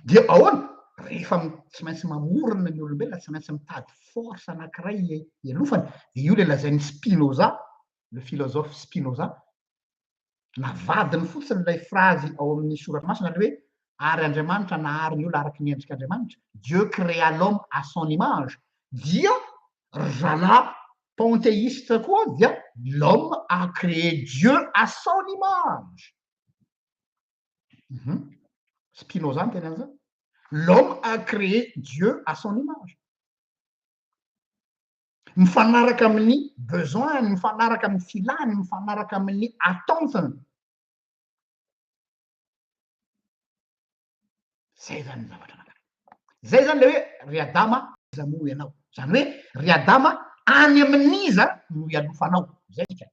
Dia ahoana? Rehefa tsy maintsy mamorona ny olombelona, tsy maintsy mitady force anankiray ialofany, dia io ilay lazain'i Spinoza, le philosophe Spinoza, navadiny fotsiny ilay phrase ao amin'ny soratra masina ilay hoe ary Andriamanitra nahary ny olona araka ny endrik'Andriamanitra, Dieu créa l'homme à son image, dia ry zalahy panthéiste koa dia l'homme a créé Dieu à son image. Spinoza no teny an'izany. L'homme a créé Dieu à son image. Mifanaraka amin'ny besoin-ny, mifanaraka amin'ny filany, mifanaraka amin'ny attente-ny. Zay zany ny zavatra anankiray. Zay zany le hoe ry Adama aiza moa ianao? Zany hoe ry Adama any amin'iza no ialofanao? Zay dikany.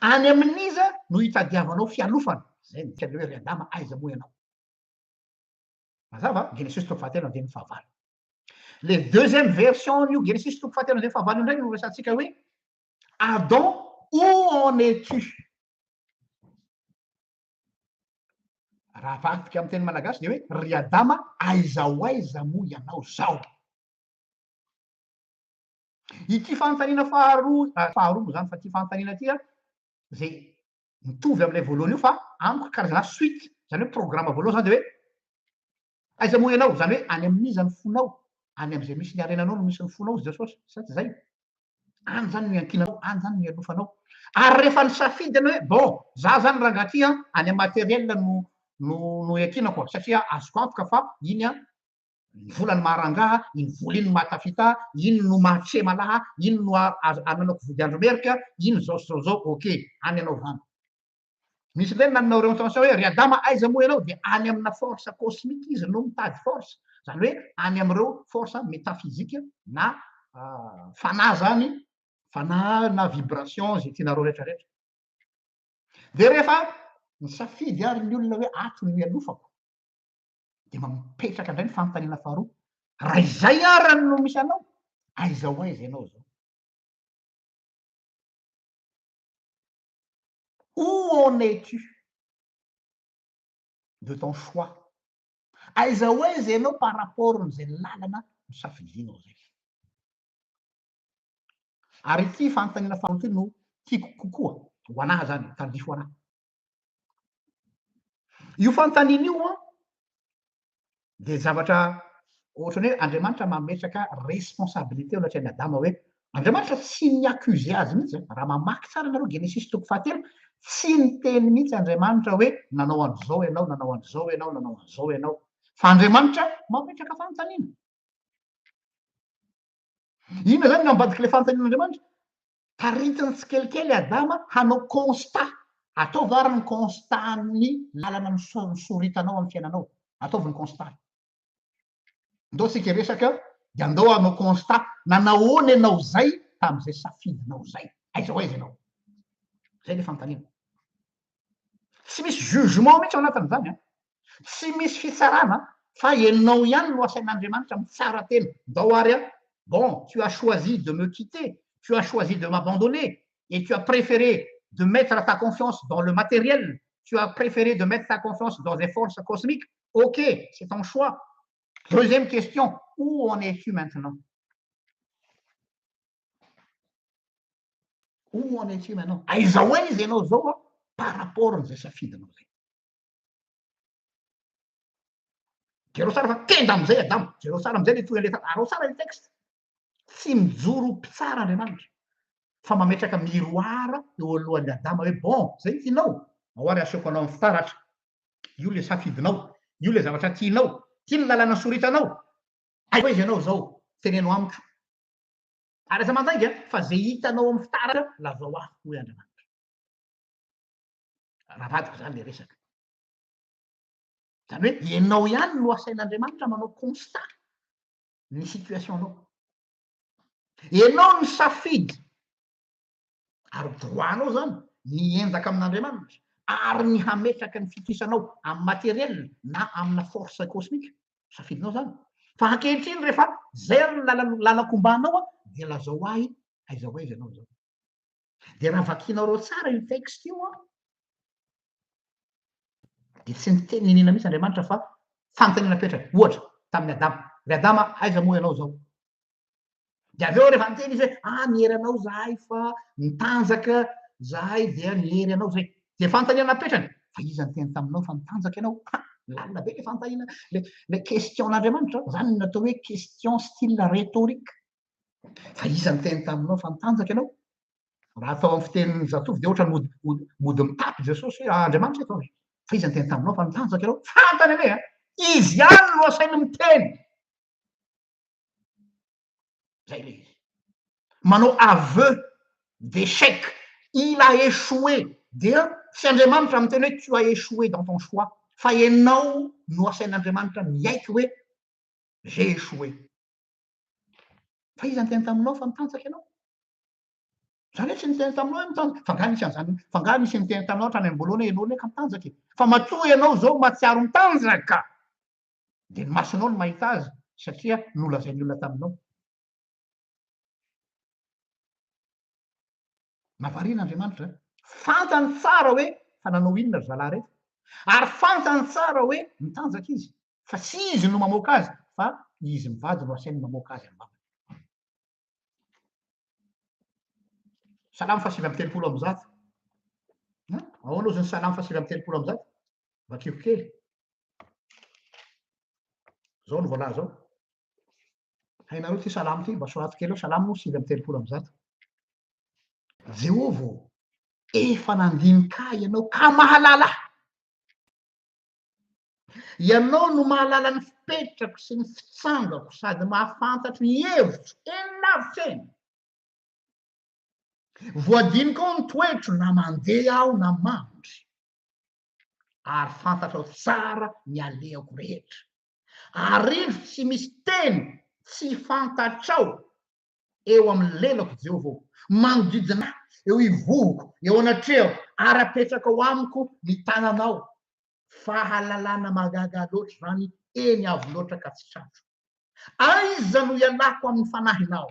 Any amin'iza no itadiavanao fialofana? Zay ny dikany hoe ry Adama aiza moa ianao? Mazava? Genesisy toko fahatelo andininy fahavalo. Le deuxième version io Genesisy toko fahatelo andininy fahavalo indray no resahantsika hoe Adam où en es-tu? Raha avadika amin'ny teny malagasy dia hoe ry Adama aiza ho aiza moa ianao zao? Ity fanontaniana faharoa, ah, faharoa moa zany fa ity fanontaniana ity a, zay mitovy amin'ilay voalohany io fa amiko karazana suite, zany hoe programme voalohany zany dia hoe aiza moa ianao? Zany hoe any amin'iza ny fonao? Any amin'izay misy ny harenanao no misy ny fonao hozy Jesosy, sa tsy zay? Any zany no iankinanao, any zany no ialofanao. Ary rehefa nisafidy ianao hoe bon, za zany rangahy ty an, any amin'ny matériel no no no iankinako satria azoko antoka fa iny an, ny vola no maha rangaha, iny vola iny no mahatafita ahy, iny no maha trema lahy, iny no ananako vody andro merika, iny zao sy zao zao, ok, any ianao zany. Misy indray nanana orientation hoe ry Adama aiza moa ianao dia any amina force cosmique izy no mitady force, zany hoe any amin'ireo force métaphysique na fanahy zany, fanahy na vibration izay tianareo rehetra rehetra. Dia rehefa nisafidy ary ny olona hoe ato no ialofako, dia mipetraka indray ny fanontaniana faharoa, raha izay ara no misy anao, aiza ho aiza ianao izao? Où en es-tu de ton choix? Aiza ho aiza ianao par rapport n'izay lalana nosafidianao izay? Ary ity fanontaniana faharoa ity no tiako kokoa ho anahy zany, tandrifo anahy. Io fanontaniana io an, dia zavatra ohatran'ny hoe Andriamanitra mametraka responsabilité eo anatrehan'i Adama hoe Andriamanitra tsy ni-accuser azy mihitsy an, raha mamaky tsara ianareo Genesisy toko fahatelo, tsy niteny mihitsy Andriamanitra hoe nanao an'izao ianao, nanao an'izao ianao, nanao an'izao ianao, fa Andriamanitra mametraka fanontaniana. Inona izany no ambadik'ilay fanontanian'Andriamanitra? Taritiny tsikelikely Adama hanao constat. Ataovy ary ny constat-n'ny lalana nosoritanao amin'ny fiainanao. Ataovy ny constat. Ndao tsika hiresaka dia andao hanao constat nanahoana ianao izay tamin'izay safidinao izay. Aiza ho aiza ianao? Izay ilay fanontaniana. Tsy misy jugement mihitsy ao anatin'izany an. Tsy misy fitsarana fa ianao ihany no asain'Andriamanitra mitsara tena. Ndao ary an, bon, tu as choisi de me quitter, tu as choisi de m'abandonner et tu as préféré de mettre ta confiance dans le matériel, tu as préféré de mettre ta confiance dans des forces cosmiques, ok, c'est ton choix. Deuxième question, où en es-tu maintenant? Où en es-tu maintenant? Aiza ho aiza ianao izao an, par rapport an'izay safidinao izay. Jereo tsara fa tenda amin'izay Adama. Jereo tsara amin'izay le tohin'ilay tantara. Arao tsara ilay texte. Tsy mijoro ho mpitsara Andriamanitra fa mametraka miroir eo alohan'i Adama hoe bon, zay ny tianao, ao ary asehoko anao amin'ny fitaratra. Io le safidinao, io le zavatra tianao, ity ny lalana soritanao. Aiza ho aiza ianao izao? Teneno amiko. Ary aza mandainga fa ze hitanao amin'ny fitaratra lazao ahy hoy Andriamanitra. Raha avadiko izany le resaka. Izany hoe ianao ihany no asain'Andriamanitra manao constat ny situation-nao. Ianao no safidy ary droit-nao izany ny hiendaka amin'Andriamanitra ary ny hametraka ny fitokisanao amin'ny matériel na amina force cosmique. Safidinao izany. Fa ankehitriny rehefa izay ary ny lalana lalan-kombanao dia lazao ahy aiza ho aiza ianao izao. Dia raha vakianareo tsara io texte io an, dia tsy niteny niniana mihitsy Andriamanitra fa fanontaniana apetrany. Ohatra, tamin'i Adama, ry Adama, aiza moa ianao izao? Dia avy eo rehefa niteny izy hoe, ah, niery anao zahay fa nitanjaka zahay dia niery anao zay. Dia fanontaniana apetrany, fa iza niteny taminao fa nitanjaka ianao? Ha, lalina be le fanontaniana, le, le question-n'Andriamanitra, zany no atao hoe question style rhétorique. Fa iza niteny taminao fa nitanjaka ianao? Raha atao amin'ny fitenin'ny zatovo dia ohatra mody mody mody mitapy Jesosy hoe ah, Andriamanitra eto. Fa iza niteny taminao fa nitanjaka ianao? Fantany anie a! Izy ihany no asainy miteny. Zay ilay izy. Manao aveu d'échec. Il a échoué. Dia tsy Andriamanitra miteny hoe tu as échoué dans ton choix. Fa ianao no asain'Andriamanitra miaiky hoe j'ai échoué. Fa iza niteny taminao fa mitanjaka ianao? Zany hoe tsy niteny taminao hoe mitanjaka. Fa nga nisy an'izany, fa nga nisy niteny taminao hatrany am-boalohany hoe ianao anie ka mitanjaka e. Fa matoa ianao izao mahatsiaro mitanjaka, dia ny masonao no mahita azy satria nolazain'ny olona taminao. Mahavariana Andriamanitra. Fantany tsara hoe fa nanao inona ry zalahy reto. Ary fantany tsara hoe mitanjaka izy. Fa tsy izy no mamoaka azy fa izy mivady no asainy mamoaka azy am-bavany. Salamo faha 139. Ahoana ozy ny salamo faha 139? Vakiko kely. Zao no voalaza ao. Hainareo ty salamo ty, mba sorato kely eo, salamo 139. Jehovah ô, efa nandinika ahy ianao ka mahalala ahy. Ianao no mahalala ny fipetrako sy ny fitsangako sady mahafantatro ny hevitro eny lavitra eny. Voadinikao ny toetro na mandeha aho na mandry, ary fantatrao tsara ny alehako rehetra. Ary indro tsy misy teny tsy fantatrao eo amin'ny lelako, Jehovah ô, manodidina ahy, eo ivohoko, eo anatrehako, ary apetrakao amiko ny tananao. Fahalalana mahagaga loatra izany, eny avo loatra ka tsy tratro. Aiza no ialako amin'ny fanahinao?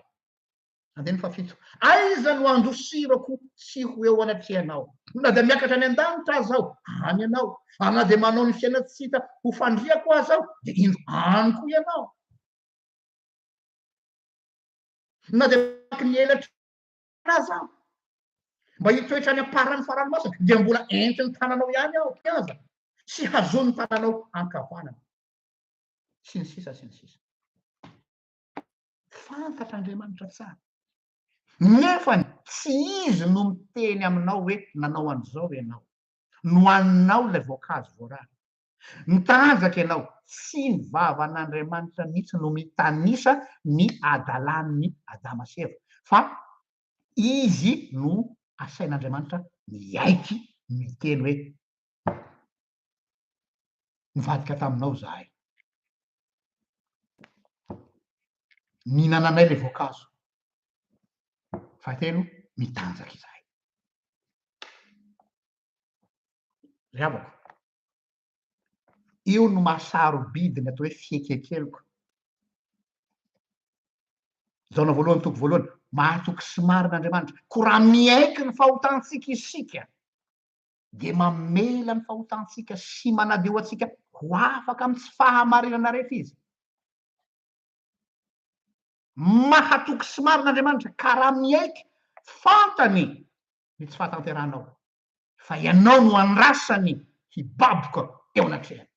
Andininy fahafito. Aiza no andosirako tsy ho eo anatrehanao? Na dia miakatra any an-danitra aza aho, any ianao. Ary na dia manao ny fiainan-tsy hita ho fandriako aza aho, dia indro any koa ianao. Na dia mamaky ny elatra aza aho, mba hitoetra any am-paran'ny faranomasina, dia mbola entin'ny tananao ihany aho aza, sy hazonin'ny tananao ankavanana. Sy ny sisa sy ny sisa. Fantatr'Andriamanitra tsara. Nefany tsy izy no miteny aminao hoe nanao an'izao ianao. Nohaninao ilay voankazo voarara. Mitanjaka ianao. Tsy ny vavan'Andriamanitra mihitsy no mitanisa ny adalan'i Adama sy Eva, fa izy no asain'Andriamanitra miaiky, miteny hoe, Nivadika taminao izahay. Nihinananay ilay voankazo. Fahatelo, mitanjaka izahay. Ry havako, io no maha sarobidy ny atao hoe fiekekeloka. Jaona voalohany toko voalohany, mahatoky sy marina Andriamanitra. Koa raha miaiky ny fahotantsika isika, dia mamela ny fahotantsika sy manadio antsika ho afaka amin'ny tsy fahamarinana rehetra Izy. Mahatoky sy marina Andriamanitra, ka raha miaiky, fantany ny tsy fahatanterahanao, fa ianao no andrasany hibaboka eo anatrehany.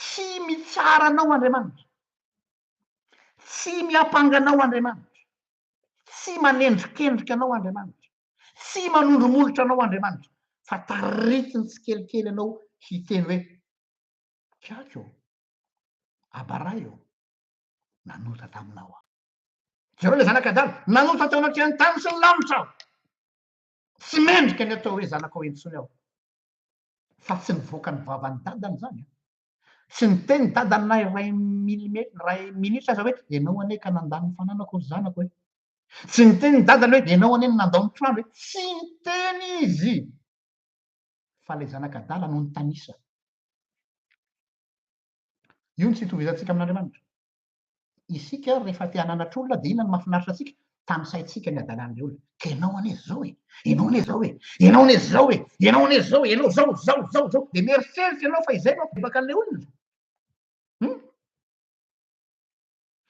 Tsy mitsara anao Andriamanitra. Tsy miampanga anao Andriamanitra. Tsy manendrikendrika anao Andriamanitra. Tsy manondro molotra anao Andriamanitra. Fa taritiny tsikelikely ianao hiteny hoe, Kiaky ô, Abaray ô, nanota taminao aho. Jereo ilay zanak'adala, nanota teo anatrehan'ny tany sy ny lanitra aho. Tsy mendrika ny atao hoe zanakao intsony aho. Fa tsy nivoaka ny vavan'ny dadany izany an. Tsy niteny ny dadany na iray milimetra, iray minitra aza hoe ianao anie ka nandany ny fananako ry zanako e. Tsy niteny ny dadany hoe ianao anie no nandao ny trano e. Tsy niteny izy. Fa ilay zanak'adala no nitanisa. Io no tsy itovizantsika amin'Andriamanitra. Isika rehefa te hananatra olona dia inona no mahafinaritra antsika? Tanisaintsika ny hadalan'ilay olona. Ka ianao anie izao e! Ianao anie izao e! Ianao anie izao e! Ianao anie izao e! Ianao izao, izao, izao, izao. Dia mieritreritra ianao fa izay no hampibebaka an'ilay olona. Hum?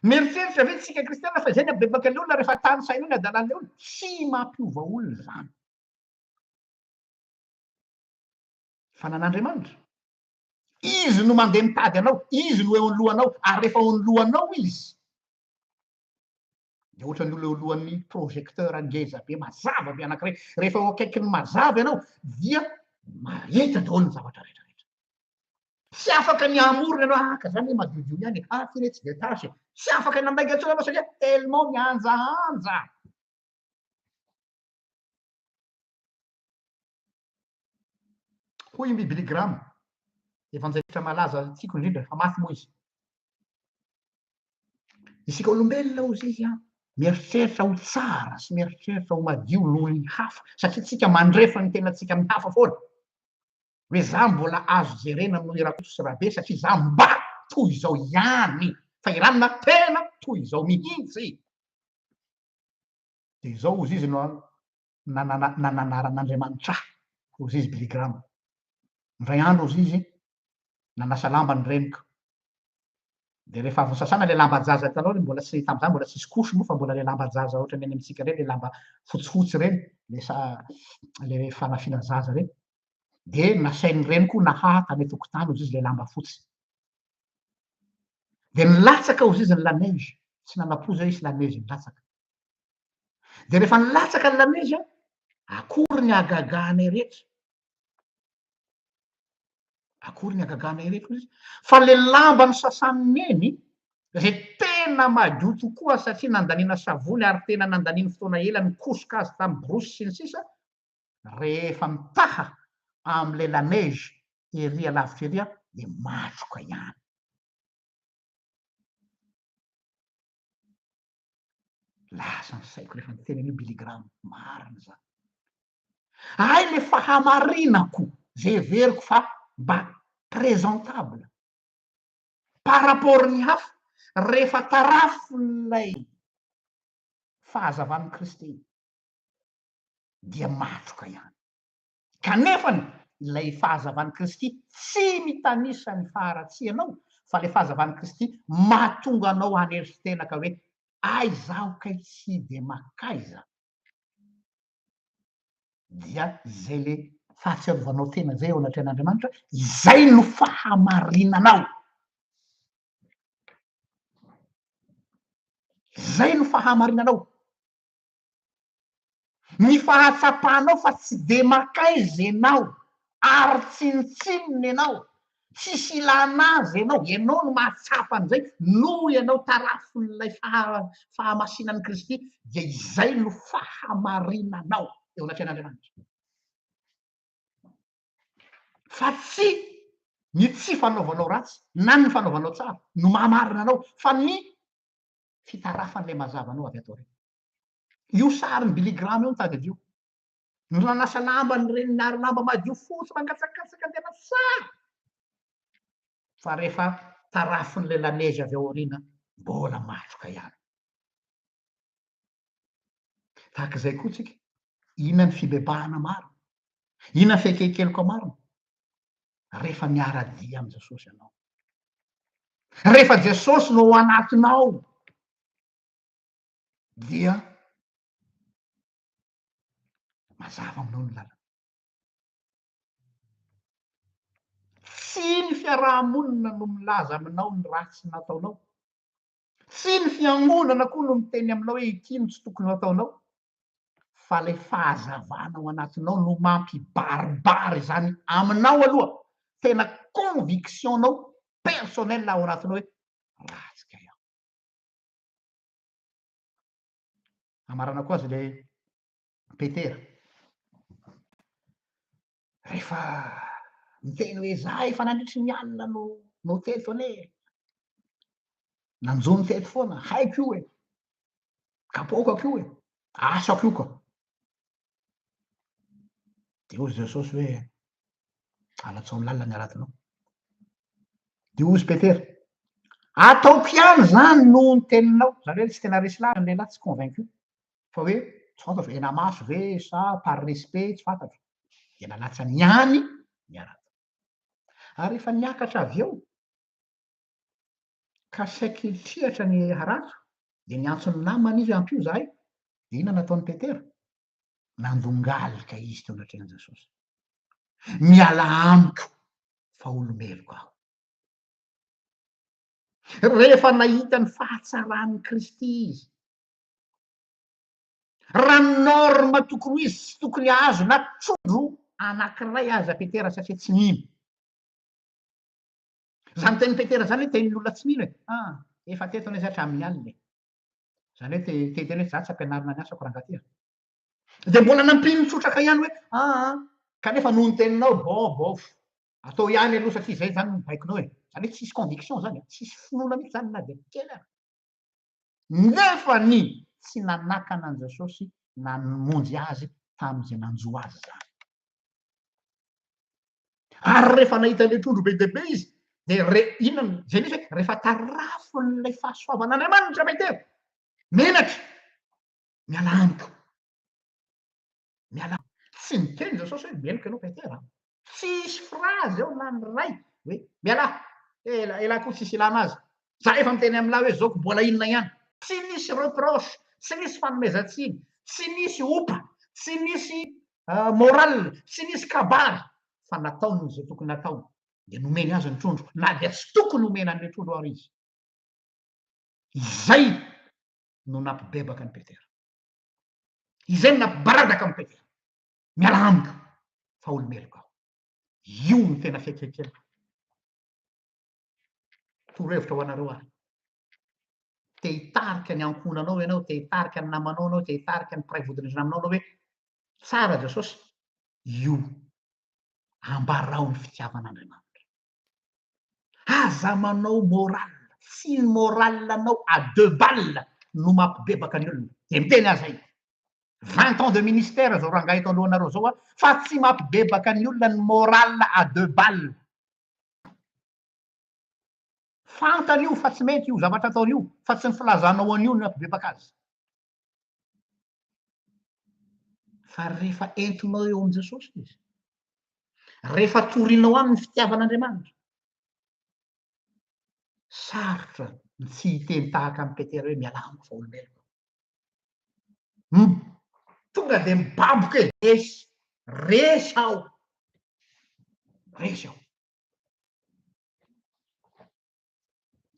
Mieritreritra ve isika kristiana fa izay no hampibebaka an'ilay olona rehefa tanisainao ny hadalan'ilay olona? Tsy mampiova olona izany. Fanan'Andriamanitra. Izy no mandeha mitady anao, izy no eo anoloanao, ary rehefa eo anoloanao izy, dia ohatran'ny olona eo alohan'ny projecteur ngeza be, mazava be anankiray. Rehefa eo akaikin'ny mazava ianao, dia mahita daholo ny zavatra rehetra rehetra. Tsy afaka ny hamorona ianao, ah, ka zany hoe madiodio ihany e, ah, ty re tsy dia tasy e. Tsy afaka ny handainga intsony ianao satria tellement mihanjahanja. Hoy i Billy Graham, evanjelista malaza tiako indrindra, efa maty moa izy. Isika olombelona hozy izy an, mieritreritra ho tsara sy mieritreritra ho madio noho ny hafa, satria tsika mandrefa ny tenantsika amin'ny hafa foana. Hoe za mbola azo jerena noho i Rakoto sy Rabe satria za mba toy izao ihany, fa i Ranona tena toy izao mihitsy. Dia izao hozy izy no nananaran'Andriamanitra ahy, hozy izy Billy Graham. Indray andro hozy izy, nanasa lamba ny reniko. Dia rehefa avy nosasana ilay lamban-jaza hitanao ry mbola tsy tamin'izany mbola tsisy couche moa fa mbola ilay lamban-jaza ohatran'ny any amintsika ireny, ilay lamba fotsifotsy ireny, ilay sa ilay fanafiana zaza ireny. Dia nasain'ny reniko nahaha tany an-tokotany hozy izy ilay lamba fotsy. Dia nilatsaka hozy izy ny la neige, tsy nanam-po zay izy la neige nilatsaka. Dia rehefa nilatsaka ny lanezy an, akory ny hagaganay rehetra. Akory ny hagaganay rehetra hoy izy. Fa le lamba nosasan'i Neny, izay tena madio tokoa satria nandaniana savony ary tena nandaniany fotoana ela nikosoka azy tamin'ny borosy sy ny sisa, rehefa mitaha amin'ilay la neige ery alavitra ery dia matroka ihany. Lasa ny saiko rehefa niteny an'io Billy Graham. Marina izany. Hay le fahamarinako zay heveriko fa mba présentable par rapport ny hafa rehefa tarafin'ilay fahazavan'i Kristy dia matroka ihany. Kanefany ilay fahazavan'i Kristy tsy mitanisa ny faharatsianao fa ilay fahazavan'i Kristy mahatonga anao hanery tena ka hoe aiza aho kay tsy dia makaiza dia izay le fahatsiarovanao tena izay eo anatrehan'Andriamanitra izay no fahamarinanao izay no fahamarinanao. Ny fahatsapanao fa tsy dia mankaiza ianao ary tsinontsinona ianao, tsisy ilana azy ianao, ianao no mahatsapa an'izay noho ianao tarafin'ilay fahamasinan'i Kristy, dia izay no fahamarinanao eo anatrehan'Andriamanitra. Fa tsy ny tsy fanaovanao ratsy na ny fanaovanao tsara no mahamarina anao fa ny fitarafan'ilay mazava anao avy ato aoriana. Io sarin'i Billy Graham io no tadidio. No nanasa lamba ny reniny ary lamba madio fotsy mangatsakatsaka tena tsara. Fa rehefa tarafin'ilay lanezy avy ao aoriana, mbola matroka ihany. Tahaka izay koa tsika. Inona ny fibebahana marina? Inona ny fiaikekeloka marina? Rehefa miara-dia amin'i Jesosy ianao. Rehefa Jesosy no ao anatinao, dia mazava aminao ny lalana. Tsy ny fiaraha-monina no milaza aminao ny ratsy nataonao. Tsy ny fiangonana koa no miteny aminao hoe ity no tsy tokony ho ataonao, fa ilay fahazavana ao anatinao no mampibaribary izany aminao aloha, tena conviction-nao personnel ao anatinao hoe ratsy kay aho. Amaranako azy ilay Petera. Rehefa miteny hoe za efa nandritry ny alina no no teto anie. Nanjono teto foana, haiko io e. Kapoakako io e. Asako io ka. Dia hozy Jesosy hoe alatsao lalina ny haratonao. Dia hozy Petera, ataoko ihany izany noho ny teninao. Izany hoe tsy tena resy lahatra ny lehilahy, tsy convaincu. Fa hoe tsy fantatro, hena-maso ve sa par respect, tsy fantatro. Dia nalatsany ihany ny harato. Ary rehefa niakatra avy eo, ka saiky triatra ny harato, dia niantso ny namany izy hoe ampio izahay. Dia inona nataon'i Petera? Nandongalika izy teo anatrehan'i Jesosy. Miala amiko fa olo-meloka aho. Rehefa nahita ny fahatsaran'i Kristy izy, raha ny norme tokony ho izy, tsy tokony hahazo na trondro anankiray aza Petera satria tsy nino. Izany tenin'i Petera izany hoe tenin'ny olona tsy mino e. Ah, efa teto anie izaho hatramin'ny alina e. Izany hoe te te hiteny hoe za tsy ampianarina ny asako rangahy ty a. Dia mbola nampiany tsotraka ihany hoe aa kanefa noho ny teninao bon bof atao ihany aloha satria izay izany ny baikonao e. Izany hoe tsisy conviction izany e, tsisy finoana mihitsy izany na dia kely ara. Nefa ny tsy nanakana an'i Jesosy namonjy azy tamin'izay nanjo azy izany. Ary rehefa nahita ilay trondro be dia be izy, dia re, inona no, izay mihitsy hoe rehefa tarafin'ilay fahasoavan'Andriamanitra Petera, menatra, miala amiko. Miala. Tsy niteny Jesosy hoe meloka ianao Petera. Tsisy phrase eo na ny ray hoe mialà, ela, ela koa tsisy ilana azy. Za efa miteny amin'lah hoe zao ko mbola inona ihany. Tsy nisy reproche, tsy nisy fanomezan-tsiny, tsy nisy opa, tsy nisy morale, tsy nisy kabary, fa nataony izay tokony nataony, dia nomeny azy ny trondro, na dia tsy tokony homena an'ilay trondro ary izy. Izay no nampibebaka an'i Petera. Izay no nampibaradaka an'i Petera. Miala amiko fa olo-meloka aho. Io no tena fiaikekena. Torohevitra ho anareo ary. Te hitarika ny ankohonanao ianao, te hitarika ny namanao ianao, te hitarika ny mpiray vodirindrina aminao ianao hoe tsara Jesosy, io ambarao ny fitiavan'Andriamanitra. Aza manao morale, tsy ny morale-nao à deux balles no mampibebaka ny olona. Dia miteny aho zay. 20 ans de ministère zao rangahy eto alohanareo zao aho, fa tsy mampibebaka ny olona ny morale à deux balles. Fantany io fa tsy mety io zavatra ataony io, fa tsy ny filazanao an'io no hampibebaka azy. Fa rehefa entinao eo amin'i Jesosy izy, rehefa torinao aminy ny fitiavan'Andriamanitra, sarotra ny tsy hiteny tahaka an'i Petera hoe mialà amiko fa olombelona. Tonga dia mibaboka e, resy, resy aho, resy aho.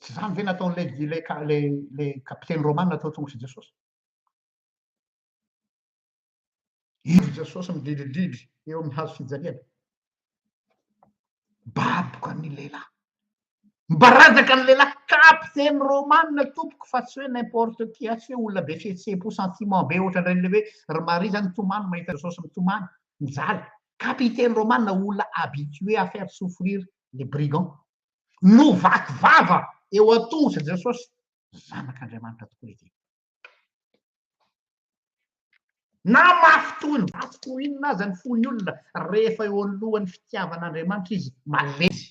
Tsy izany ve nataon'ilay ilay ilay ilay kapiteny romana teo an-tongotr'i Jesosy? Jesosy midridridridry eo amin'ny hazo fijaliana. Baboka ny lehilahy. Mibaradaka ny lehilahy. Kapiteny romana tompoko fa tsy hoe n'importe qui, tsy hoe olona be fihetseham-po, sentiment be ohatran'ireny le hoe ry Maria zany mitomany mahita Jesosy mitomany, mijaly. Kapiteny romana olona habitué à faire souffrir les brigands. No vaky vava eo an-tongotr'i Jesosy, zanak'Andriamanitra tokoa ity. Na mafy toy ny vato toy inona aza ny fon'ny olona, rehefa eo anoloan'ny fitiavan'Andriamanitra izy, malemy izy.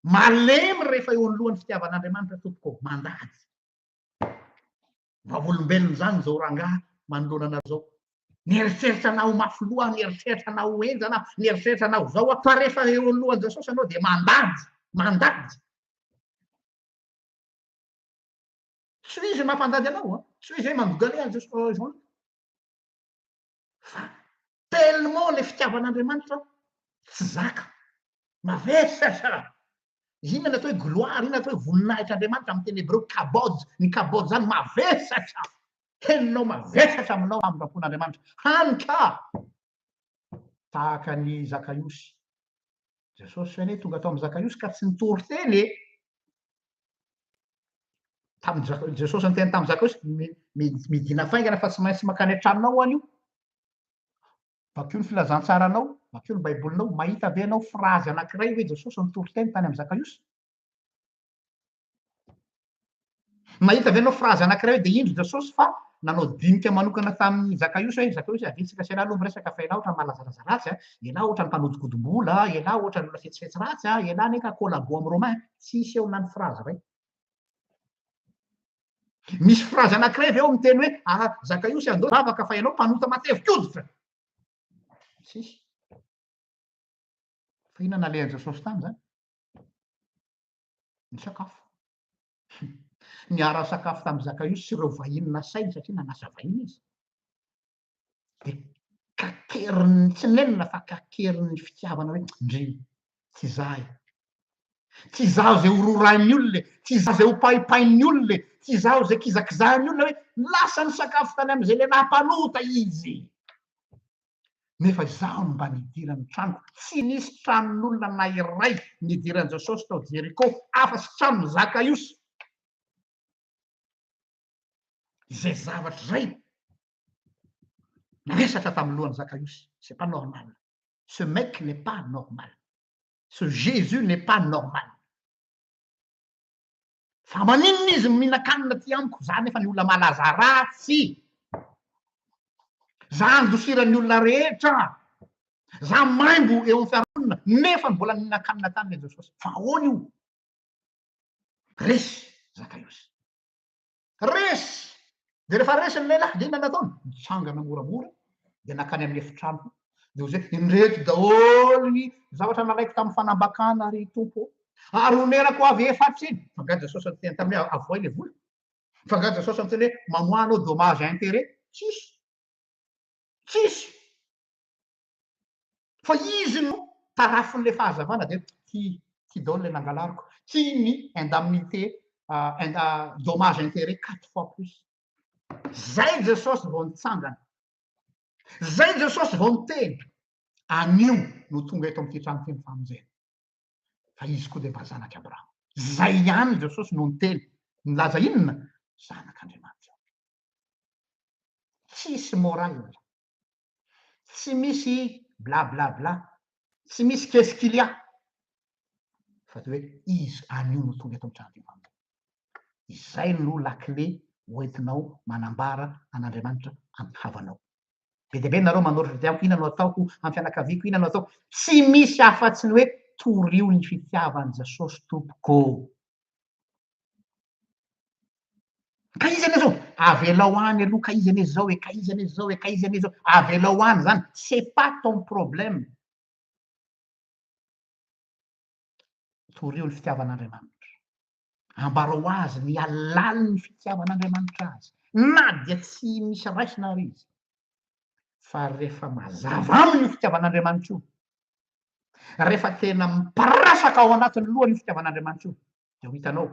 Malemy rehefa eo anoloan'ny fitiavan'Andriamanitra tompoko, mandady. Vavolombelona izany izao rangahy manoloana anareo izao. Nieritreritra anao ho mafy loha aho, nieritreritra anao ho henjana aho, nieritreritra anao ho izao aho, fa rehefa eo anoloan'i Jesosy ianao dia mandady, mandady. Tsy hoe izy mampandady anao an, tsy hoe izy hoe mandogale an'i Jesosy Jean Luc. Fa tellement le fitiavan'Andriamanitra tsy zaka, mavesatra. Inona ny atao hoe gloire, inona ny atao hoe voninahitr'Andriamanitra amin'ny teny hebreo kabod, ny kabod zany mavesatra. Henonao mavesatra aminao famindram-pon'Andriamanitra. Hany ka tahaka an'i Zakaiosy. Jesosy anie tonga tao amin'i Zakaiosy ka tsy nitory teny e. Tamin'i Zaka- Jesosy niteny tamin'i Zakaiosy, mi- mi- midina faingana fa tsy maintsy mankany an-tranonao aho anio. Vakio ny filazantsaranao, vakio ny Baibolinao, mahita ve ianao frazy anankiray hoe Jesosy nitory teny tany amin'i Zakaiosy? Mahita ve ianao frazy anankiray hoe dia indro Jesosy fa nanao dinika manokana tamin'i Zakaiosy hoe Zakaiosy avia tsika sy ialahy aloha miresaka fa ialahy ohatran'ny malazalaza ratsy a, ialahy ohatran'ny mpanodinkodim-bola, ialahy ohatran'ny olona fetsifetsy ratsy a, ialahy anie ka collabo amin'ny Romain. Tsisy eo na ny frazy iray. Misy frazy anankiray ve eo miteny hoe ah Zakaiosy andao vavaka fa ianao mpanota matevin-koditra? Tsisy. Fa inona nalehan'i Jesosy tany izany? Nisakafo. Niara-nisakafo tamin'i Zakaiosy sy ireo vahiny nasainy satria nanasa vahiny izy. Dia kakerin'ny, tsy nenina fa kakerin'ny fitiavana hoe ndry, tsy izaho e. Tsy izaho izay hororain'ny olona e, tsy izaho izay hopaipain'ny olona e, tsy izaho izay kizakizahan'ny olona hoe lasa nisakafo tany amin'izay lehilahy mpanota izy. Nefa izaho no mba nidiran'ny tranoko. Tsy nisy tranon'olona na iray nidiran'i Jesosy tao Jeriko afa-tsy tranon'i Zakaiosy. Izay zavatra izay navesatra tamin'ny lohan'i Zakaiosy. C'est pas normal. Ce mec n'est pas normal. Ce Jésus n'est pas normal. Fa maninona izy mihinan-kanina aty amiko, za nefa ny olona malaza ratsy. Za andosiran'ny olona rehetra. Za maimbo eo amin'ny fiarahamonina nefa mbola nihinan-kanina tany ilay Jesosy. Fa ahoana io? Resy Zakaiosy. Resy! Dia rehefa resy ny lehilahy, dia inona nataony? Nitsangana moramora, dia nankany amin'ny efitrano. Dia hoy izy hoe, indreto daholo ny zavatra nalaiko tamin'ny fanambakana, ry Tompo ô. Ary honerako avy efatra iny. Fa angaha Jesosy niteny taminy hoe, avoay ilay vola? Fa angaha Jesosy niteny hoe, mamoaha anao dommage intérêt? Tsisy. Tsisy. Fa izy no tarafin'ilay fahazavana dia ty ty daholo ilay nangalariko, ty ny indemnité dommage intérêt quatre fois plus. Zay Jesosy vao nitsangana. Zay Jesosy vao niteny, anio no tonga eto amin'ity trano ity ny famonjena. Fa izy koa dia mba zanak'i Abrahama. Zay ihany Jesosy no niteny. Nilaza inona? Zanak'Andriamanitra. Tsisy morale. Tsy misy bla bla bla, tsy misy qu'est-ce qu'il y a, fa dia hoe izy anio no tonga eto amin'ny tranon'Andriamanitra. Izay no lakile hoentinao manambara an'Andriamanitra amin'ny havanao. Be dia be nareo manoratra dia amiko, inona no ataoko amin'ny fianakaviako, inona no ataoko. Tsy misy afa-tsy ny hoe torio ny fitiavan'i Jesosy tompoko. Ka iza anie zao? Avelao any aloha ka iza anie zao e, ka iza anie zao e, ka iza anie zao. Avelao any zany, c'est pas ton problème. Torio ny fitiavan'Andriamanitra. Ambarao azy ny halalin'ny fitiavan'Andriamanitra azy. Na dia tsy misy raisina ary izy. Fa rehefa mazava aminy io fitiavan'Andriamanitra io, rehefa tena miparasaka ao anatin'ny lohany io fitiavan'Andriamanitra io, dia ho hitanao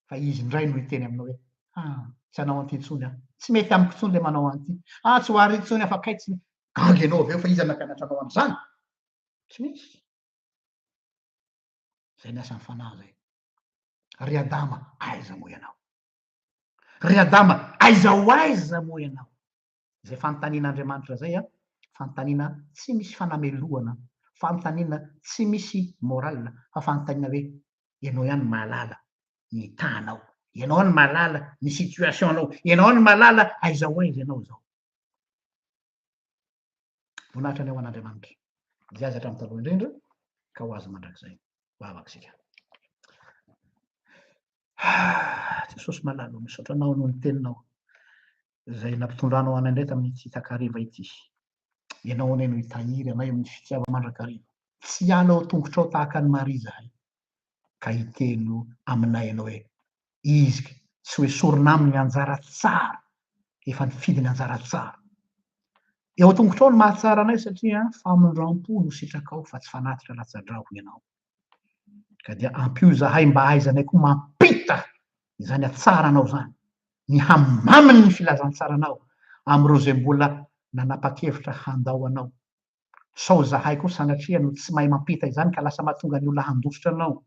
fa izy indray no hiteny aminao hoe, Ah, tsy hanao an'ity intsony aho. Tsy mety amiko intsony ilay manao an'ity. Ah, tsy ho ary intsony aho fa kay tsy gaga ianao avy eo fa iza nampianatra anao an'izany? Tsy misy. Izay ny asan'ny fanahy izay. Ry Adama, aiza moa ianao? Ry Adama, aiza ho aiza moa ianao? Izay fanontanian'Andriamanitra izay an, fanontaniana tsy misy fanamelohana, fanontaniana tsy misy morale, fa fanontaniana hoe ianao ihany mahalala ny tahanao, ianao ihany mahalala ny situation-nao, ianao ihany mahalala aiza ho aiza ianao izao. Voninahitra anie ho an'Andriamanitra, izay azy hatramin'ny taloha indrindra ka ho azy mandrakizay. Vavaka isika. Jesosy malala, misaotra anao noho ny teninao izay nampitondranao anay indray tamin'ity takariva ity. Ianao anie no hitahiry anay amin'ny fitiava mandrakariva. Tsy hiala ao tongotrao tahaka an'i Maria izahay, ka hiteny aminay ianao hoe, Izy tsy ho esorina aminy ny anjara tsara, efa nifidy ny anjara tsara. Eo an-tongotrao no mahatsara anay satria famindram-po no sitrakao fa tsy fanatitra latsa-drà hoy ianao. Ka dia ampio izahay mba hahaizanay koa mampita izany hatsaranao izany, ny hamaminy ny filazantsaranao amin'ireo izay mbola nanapa-kevitra handao anao. Sao izahay koa sanatria no tsy mahay mampita izany ka lasa mahatonga ny olona handositra anao.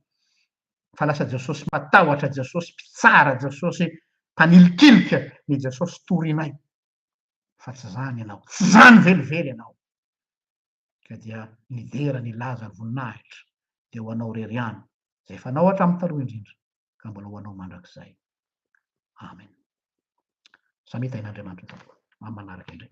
Fa lasa Jesosy matahotra, Jesosy mpitsara, Jesosy mpanilikilika ny Jesosy torinay. Fa tsy izany ianao, tsy izany velively ianao. Ka dia ny dera, ny laza, ny voninahitra dia ho anao irery ihany, izay efa anao hatramin'ny taloha indrindra, ka mbola ho anao mandrakizay. Amen. Samia tahin'Andriamanitra tompoko. Amin'ny manaraka indray.